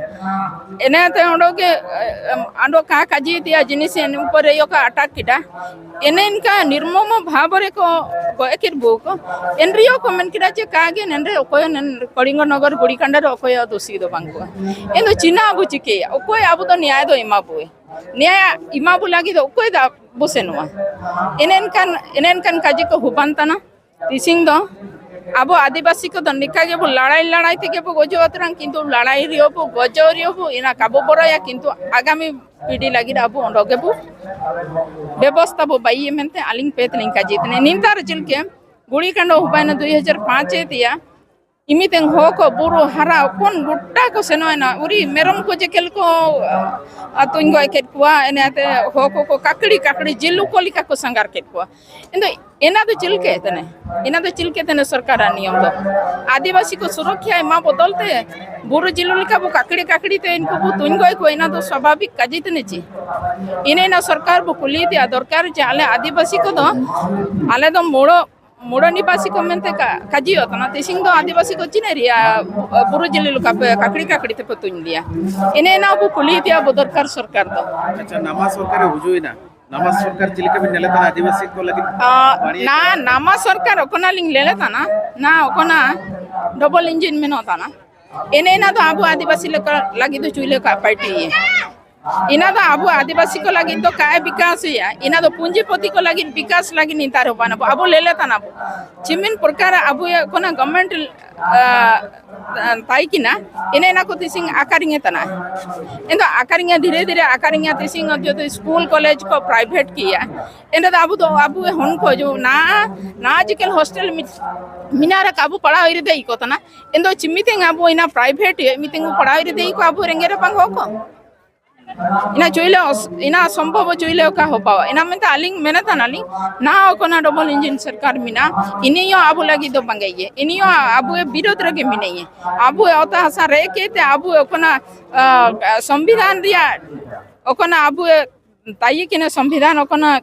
ᱮᱱᱮ ᱛᱮ ᱚᱸᱰᱮ ᱜᱮ, ᱮ, ᱮᱢ, ᱟᱸᱰᱚ ᱠᱟ ᱠᱟᱡᱤ ᱛᱮᱭᱟ ᱡᱤᱱᱤᱥ ᱮᱱ ᱩᱯᱚᱨ ᱨᱮ ᱭᱚ ᱠᱟ ᱟᱴᱟᱠ ᱠᱮᱫᱟ᱾ ᱮᱱᱮ ᱤᱱᱠᱟ ᱱᱤᱨᱢᱚᱢ ᱵᱷᱟᱵ ᱨᱮ ᱠᱚ ᱜᱚᱡ ᱠᱮᱫ ᱵᱚ ᱠᱚ᱾ ᱮᱱ ᱨᱮᱭᱚ ᱠᱚ ᱢᱮᱱ ᱠᱮᱫᱟ ᱪᱮ ᱠᱟ ᱜᱮ ᱱᱮᱱᱰᱮ ᱚᱠᱚᱭ ᱱᱮᱱ-, ᱠᱚᱞᱤᱝᱜᱚ ᱱᱚᱜᱚᱨ ᱜᱩᱲᱤ ᱠᱟᱸᱰᱟ ᱨᱮ ᱚᱠᱚᱭ ᱦᱚᱸ ᱫᱩᱥᱤ ᱫᱚ ᱵᱟᱝ ᱠᱚ᱾ ᱮᱱ ᱫᱚ ᱪᱤᱱᱟ ᱟᱵᱚ ᱪᱤᱠᱟᱹᱭᱟ? ᱚᱠᱚᱭ ᱟᱵᱚ ᱫᱚ ᱱᱮᱭᱟᱭ ᱫᱚ ᱮᱢᱟ ᱵᱚᱭ? ᱱᱮᱭᱟᱭ ᱮᱢᱟ ᱵᱚ ᱞᱟᱹᱜᱤᱫ ᱫᱚ ᱚᱠᱚᱭ ᱫᱚ ᱟᱵᱚ ᱥᱮᱱᱚᱜᱼᱟ? ᱮᱱᱮ ᱮᱱᱠᱟᱱ, ᱮᱱᱮ ᱮᱱᱠᱟᱱ ᱠᱟᱡᱮ ᱠᱚ ᱦᱩᱵᱟᱱ ᱛᱟᱱᱟ᱾ ᱛᱤᱥᱤᱝ ᱫᱚ ᱟᱵᱚ ᱟᱹᱫᱤᱵᱟᱹᱥᱤ ᱠᱚᱫᱚ ᱱᱤᱠᱟ ᱜᱮᱵᱚ ᱞᱟᱲᱟᱭ ᱞᱟᱲᱟᱭ ᱛᱮᱜᱮ ᱵᱚ ᱜᱚᱡᱚᱜ ᱟᱛᱨᱟᱝ, ᱠᱤᱱᱛᱩ ᱞᱟᱲᱟᱭ ᱨᱮᱭᱚ ᱵᱚ ᱜᱚᱡᱚᱜ ᱨᱮᱭᱚ ᱵᱚ ᱤᱱᱟ ᱠᱟᱵᱚ ᱵᱚᱨᱟᱭᱟ, ᱠᱤᱱᱛᱩ ᱟᱜᱟᱢᱤ ᱯᱤᱲᱦᱤ ᱞᱟᱹᱜᱤᱫ ᱟᱵᱚ ᱚᱸᱰᱮ ᱜᱮᱵᱚ ᱵᱮᱵᱚᱥᱛᱟ ᱵᱚ ᱵᱟᱭᱤ ᱢᱮᱱᱛᱮ ᱟᱹᱞᱤᱧ ᱯᱮ ᱛᱮᱞᱤᱧ ᱠᱟᱡᱮ ᱛᱮᱱᱮ᱾ ᱱᱤᱱᱛᱟᱨ ᱪᱮᱫ ᱞᱮᱠᱟ ᱜᱩᱲᱤ ᱠᱟᱸᱰᱚ ᱦᱩᱵᱟᱭᱱᱟ ᱫᱩᱭ ᱦᱟᱡᱟᱨ ᱯᱟᱸᱪ ᱮ ᱛᱮᱭᱟ, ᱤᱢᱤᱛᱮᱝ ᱦᱚ ᱠᱚ ᱵᱩᱨᱩ ᱦᱟᱨᱟ ᱦᱚᱯᱚᱱ ᱜᱚᱴᱟ ᱠᱚ ᱥᱮᱱᱚᱜ ᱮᱱᱟ᱾ ᱩᱨᱤ ᱢᱮᱨᱚᱢ ᱠᱚ ᱡᱮᱠᱮᱞ ᱠᱚ, ᱟ, ᱛᱩᱧ ᱜᱚᱡ ᱠᱮᱫ ᱠᱚᱣᱟ᱾ ᱮᱱᱮ ᱟᱛᱮ ᱦᱚ ᱠᱚ ᱠᱚ ᱠᱟᱠᱲᱤ ᱠᱟᱠᱲᱤ ᱡᱤᱞ ᱠᱚ ᱞᱮᱠᱟ ᱠᱚ ᱥᱟᱸᱜᱟᱨ ᱠᱮᱫ ᱠᱚᱣᱟ᱾ ᱤᱧ ᱫᱚ ᱮᱱᱟ ᱫᱚ ᱪᱮᱫ ᱞᱮᱠᱟ ᱛᱟᱱᱮ? ᱮᱱᱟ ᱫᱚ ᱪᱮᱫ ᱞᱮᱠᱟ ᱛᱟᱱᱮ ᱥᱚᱨᱠᱟᱨᱟᱜ ᱱᱤᱭᱚᱢ ᱫᱚ? ᱟᱹᱫᱤᱵᱟᱹᱥᱤ ᱠᱚ ᱥᱩᱨᱚᱠᱷᱟ ᱮᱢᱟ ᱵᱚᱫᱚᱞ ᱛᱮ ᱵᱩᱨᱩ ᱡᱤᱞ ᱞᱮᱠᱟ ᱵᱚ ᱠᱟᱠᱲᱤ ᱠᱟᱠᱲᱤ ᱛᱮ ᱤᱱᱠᱩ ᱵᱚ ᱛᱩᱧ ᱜᱚᱡ ᱠᱚᱣᱟ, ᱮᱱᱟ ᱫᱚ ᱥᱟᱵᱷᱟᱵᱤᱠ ᱠᱟᱡᱮ ᱛᱟᱱᱮ ᱪᱮ? ᱮᱱᱮ ᱮᱱᱟ ᱥᱚᱨᱠᱟᱨ ᱵᱚ ᱠᱩᱞᱤ ᱛᱮᱭᱟ ᱫᱚᱨᱠᱟᱨ ᱡᱮ ᱟᱞᱮ ᱟᱹᱫᱤᱵᱟᱹᱥᱤ ᱠᱚᱫᱚ, ᱟᱞᱮ ᱫᱚ ᱢᱩᱲᱚ ᱢᱩᱲᱟᱹ ᱱᱤᱵᱟᱥᱤ ᱠᱚ ᱢᱮᱱᱛᱮ ᱠᱟ-, ᱠᱟᱡᱤᱭᱚᱜ ᱠᱟᱱᱟ᱾ ᱛᱤᱥᱤᱝ ᱫᱚ ᱟᱹᱫᱤᱵᱟᱹᱥᱤ ᱠᱚ ᱪᱤᱱᱦᱟᱹ ᱨᱮᱭᱟ, ᱵᱩᱨᱩ ᱡᱤᱞᱤ ᱞᱮᱠᱟ ᱯᱮ ᱠᱟᱠᱲᱤ ᱠᱟᱠᱲᱤ ᱛᱮᱯᱮ ᱛᱩᱧ ᱞᱮᱭᱟ᱾ ᱮᱱᱮ ᱮᱱᱟ ᱟᱵᱚ ᱠᱩᱞᱤ ᱛᱮᱭᱟ ᱟᱵᱚ ᱫᱚᱨᱠᱟᱨ ᱥᱚᱨᱠᱟᱨ ᱫᱚ᱾ ᱟᱪᱪᱷᱟ, ᱱᱟᱣᱟ ᱥᱚᱨᱠᱟᱨᱮ ᱦᱩᱡᱩᱭᱮᱱᱟ, ᱱᱟᱣᱟ ᱥᱚᱨᱠᱟᱨ ᱪᱮᱫ ᱞᱮᱠᱟ ᱵᱤᱱ ᱧᱮᱞᱮ ᱠᱟᱱᱟ ᱟᱹᱫᱤᱵᱟᱹᱥᱤ ᱠᱚ ᱞᱟᱹᱜᱤᱫ? ᱟ, ᱵᱟᱹᱲᱤᱡ ᱱᱟ, ᱠᱟᱱᱟ? ᱱᱟᱣᱟ ᱥᱚᱨᱠᱟᱨ ᱚᱠᱚᱱᱟ ᱞᱤᱧ ᱞᱮᱞᱮ ᱛᱟᱱᱟ, ᱱᱟ ᱚᱠᱚᱱᱟ ᱰᱚᱵᱚᱞ ᱤᱧᱡᱤᱱ ᱢᱮᱱᱚᱜ ᱛᱟᱱᱟ᱾ ᱮᱱᱮ ᱮᱱᱟ ᱫᱚ ᱟᱵᱚ ᱟᱹᱫᱤᱵᱟᱹᱥᱤ ᱞᱮᱠᱟ ᱞᱟᱹᱜᱤᱫ ᱫᱚ ᱪᱩᱭᱞᱟᱹ ᱠᱟᱜ ᱯᱟᱨᱴᱤ᱾ ᱤᱱᱟ ᱫᱚ ᱟᱵᱚ ᱟᱹᱫᱤᱵᱟᱹᱥᱤ ᱠᱚ ᱞᱟᱹᱜᱤᱫ ᱫᱚ ᱠᱟᱭ ᱵᱤᱠᱟᱥ ᱦᱩᱭᱩᱜᱼᱟ, ᱤᱱᱟ ᱫᱚ ᱯᱩᱸᱡᱤᱯᱚᱛᱤ ᱠᱚ ᱞᱟᱹᱜᱤᱫ ᱵᱤᱠᱟᱥ ᱞᱟᱹᱜᱤᱫ ᱱᱮᱛᱟᱨ ᱦᱚᱸ ᱵᱟᱝ ᱟᱵᱚ ᱞᱮᱞᱮ ᱛᱟᱱᱟ ᱵᱚ ᱪᱤᱢᱤᱱ ᱯᱨᱚᱠᱟᱨ ᱟᱵᱚ ᱠᱳᱱᱳ ᱜᱚᱵᱷᱢᱮᱱᱴ ᱛᱟᱭ ᱠᱤᱱᱟ ᱤᱱᱟᱹ ᱤᱱᱟ ᱠᱚ ᱛᱤᱥᱤᱝ ᱟᱠᱟᱨᱤᱧᱮ ᱛᱟᱱᱟ ᱤᱧ ᱫᱚ ᱟᱠᱟᱨᱤᱧᱟ ᱫᱷᱤᱨᱮ ᱫᱷᱤᱨᱮ ᱟᱠᱟᱨᱤᱧᱟ ᱛᱤᱥᱤᱝ ᱡᱚᱛᱚ ᱥᱠᱩᱞ ᱠᱚᱞᱮᱡᱽ ᱠᱚ ᱯᱨᱟᱭᱵᱷᱮᱴ ᱠᱤᱭᱟ ᱮᱱ ᱫᱚ ᱟᱵᱚ ᱫᱚ ᱟᱵᱚ ᱦᱚᱱ ᱠᱚ ᱡᱚ ᱱᱟ ᱱᱟ ᱡᱤᱠᱮᱞ ᱦᱚᱥᱴᱮᱞ ᱢᱤᱱᱟᱨ ᱟᱵᱚ ᱯᱟᱲᱦᱟᱣ ᱤᱨᱤᱫᱮ ᱤᱠᱚ ᱛᱟᱱᱟ ᱮᱱ ᱫᱚ ᱪᱤᱢᱤᱛᱮ ᱟᱵᱚ ᱤᱱᱟ ᱯᱨᱟᱭᱵᱷᱮᱴ ᱢᱤᱛᱤᱝ ᱯᱟᱲᱦᱟᱣ ᱤᱨᱤᱫᱮ ᱤᱠᱚ ᱟᱵᱚ ᱨᱮᱸᱜᱮ ᱨᱮ ᱵᱟᱝ ᱦᱚᱸ ᱠᱚ ᱤᱱᱟ ᱪᱩᱭᱞᱮ ᱚᱥ- ᱤᱱᱟ ᱥᱚᱢᱵᱷᱚᱵ ᱪᱩᱭᱞᱮ ᱚᱠᱟ ᱦᱚ ᱯᱟᱣᱟ ᱤᱱᱟ ᱢᱮᱱᱛᱮ ᱟᱹᱞᱤᱧ ᱢᱮᱱᱮ ᱛᱟᱱᱟᱞᱤᱧ ᱱᱟ ᱚᱠᱚᱱᱟ ᱰᱚᱵᱚᱞ ᱤᱧᱡᱤᱱ ᱥᱚᱨᱠᱟᱨ ᱢᱮᱱᱟᱜᱼᱟ ᱤᱱᱤᱭᱚ ᱟᱵᱚ ᱞᱟᱹᱜᱤᱫ ᱫᱚ ᱵᱟᱝᱜᱮ ᱤᱭᱟᱹ ᱤᱱᱤᱭᱚ ᱟᱵᱚ ᱵᱤᱨᱳᱫᱷ ᱨᱮᱜᱮ ᱢᱮᱱᱟᱭᱟ ᱟᱵᱚ ᱚᱛᱟ ᱦᱟᱥᱟ ᱨᱮ ᱠᱮᱛᱮ ᱟᱵᱚ ᱚᱠᱚᱱᱟ ᱥᱚᱝᱵᱤᱫᱷᱟᱱ ᱨᱮᱭᱟᱜ ᱚᱠᱚᱱᱟ ᱟᱵᱚ ᱛᱟᱭᱤ ᱠᱤᱱᱟ ᱥᱚᱝᱵᱤᱫᱷᱟᱱ ᱚᱠᱚᱱᱟ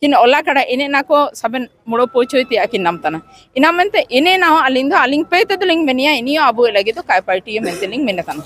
ᱠᱤᱱ ᱚᱞᱟ ᱠᱟᱲᱟ ᱤᱱᱮ ᱱᱟ ᱠᱚ ᱥᱟᱵᱮᱱ ᱢᱩᱲᱚ ᱯᱚᱪᱚᱭ ᱛᱮ ᱟᱹᱠᱤᱱ ᱱᱟᱢ ᱛᱟᱱᱟ ᱤᱱᱟ ᱢᱮᱱᱛᱮ ᱤᱱᱮ ᱱᱟ ᱦᱚᱸ ᱟᱹᱞᱤᱧ ᱫᱚ ᱟᱹᱞᱤᱧ ᱯᱮ ᱛᱮᱫᱚ ᱞᱤᱧ ᱢᱮᱱᱮᱭᱟ ᱤᱱᱤᱭᱚ ᱟᱵᱚ ᱞᱟᱹᱜᱤᱫ ᱫᱚ ᱠᱟᱭ ᱯᱟᱨᱴᱤ ᱢᱮᱱᱛᱮ ᱞᱤᱧ ᱢᱮᱱᱮ ᱛᱟᱱᱟ